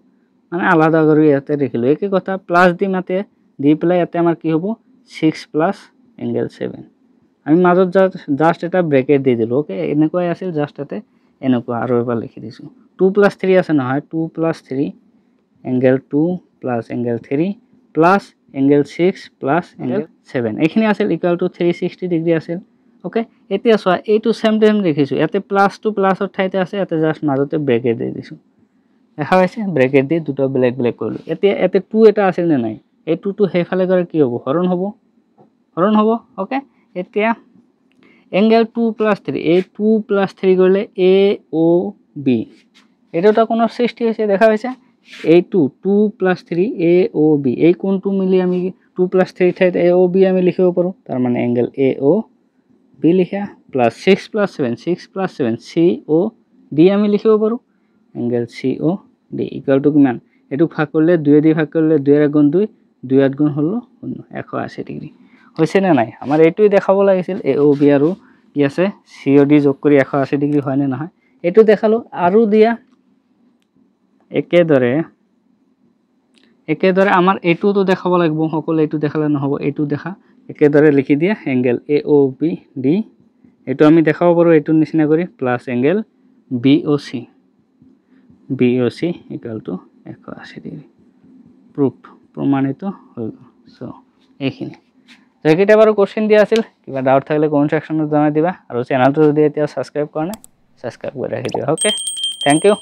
মানে আলাদা কৰি ইয়াতে ৰাখিলোঁ। একে কথা, প্লাছ দিম ইয়াতে, দি পেলাই ইয়াতে আমাৰ কি হ'ব? Six plus angle seven. আমি মাজত জাষ্ট এটা ব্ৰেকেট দি দিলোঁ। অ'কে, এনেকুৱাই আছিল, জাষ্ট ইয়াতে এনেকুৱা আৰু এবাৰ লিখি দিছোঁ। টু প্লাছ থ্ৰী আছে নহয়, two plus three angle two plus angle three plus angle six plus angle seven, এইখিনি আছিল ইকুৱেল টু 360 ডিগ্ৰী আছিল। অ'কে, এতিয়া চোৱা এইটো ছেম ছেম দেখিছোঁ, ইয়াতে প্লাছটো প্লাছৰ ঠাইতে আছে, ইয়াতে জাষ্ট মাজতে ব্ৰেকেট দি দিছোঁ, দেখা পাইছে? ব্ৰেকেট দি দুটা বেলেগ বেলেগ কৰিলোঁ। এতিয়া ইয়াতে টু এটা আছিল নে নাই? এই টুটো সেইফালে গ'লে কি হ'ব? হৰণ হ'ব, হৰণ হ'ব। অ'কে, এতিয়া এংগেল টু প্লাছ থ্ৰী, এই টু প্লাছ থ্ৰী কৰিলে এ অ' বি, এইটো এটা কোণৰ সৃষ্টি হৈছে, দেখা পাইছে? এইটো two plus three A O B, এই কোণটো মিলি আমি টু প্লাছ থ্ৰী ঠাইত এ অ' বি আমি লিখিব পাৰোঁ, তাৰমানে এংগেল এ অ' বি লিখা। Plus six plus seven, six plus seven C O D আমি লিখিব পাৰোঁ, angle C O D equal to কিমান? এইটো ভাগ কৰিলে দুয়ে দি ভাগ কৰিলে দুয়েৰ এক গুণ দুই, দুই আঠ গুণ ষোল্ল, শূন্য, 180 ডিগ্ৰী হৈছে নে নাই? আমাৰ এইটোৱেই দেখাব লাগিছিল, এ অ' বি আৰু কি আছে চি অ' ডি যোগ কৰি 180 ডিগ্ৰী হয়নে নহয়, এইটো দেখালোঁ। আৰু দিয়া একেদৰে একেদৰে আমাৰ এইটোতো দেখাব লাগিব, সকলো এইটো দেখালে নহ'ব, এইটো দেখা একেদৰে লিখি দিয়া angle A O B D, এইটো আমি দেখাব পাৰোঁ এইটোৰ নিচিনা কৰি, plus angle B O C, B O C equal to 180 degree, proof প্ৰমাণিত হৈ গ'ল। চ' এইখিনি সেইকেইটা বাৰু কুৱেশ্যন দিয়া আছিল। কিবা ডাউট থাকিলে কমেণ্ট ছেকশ্যনত জনাই দিবা, আৰু চেনেলটো যদি এতিয়া ছাবস্ক্ৰাইব কৰা নাই ছাবস্ক্ৰাইব কৰি ৰাখি দিবা। Okay, thank you.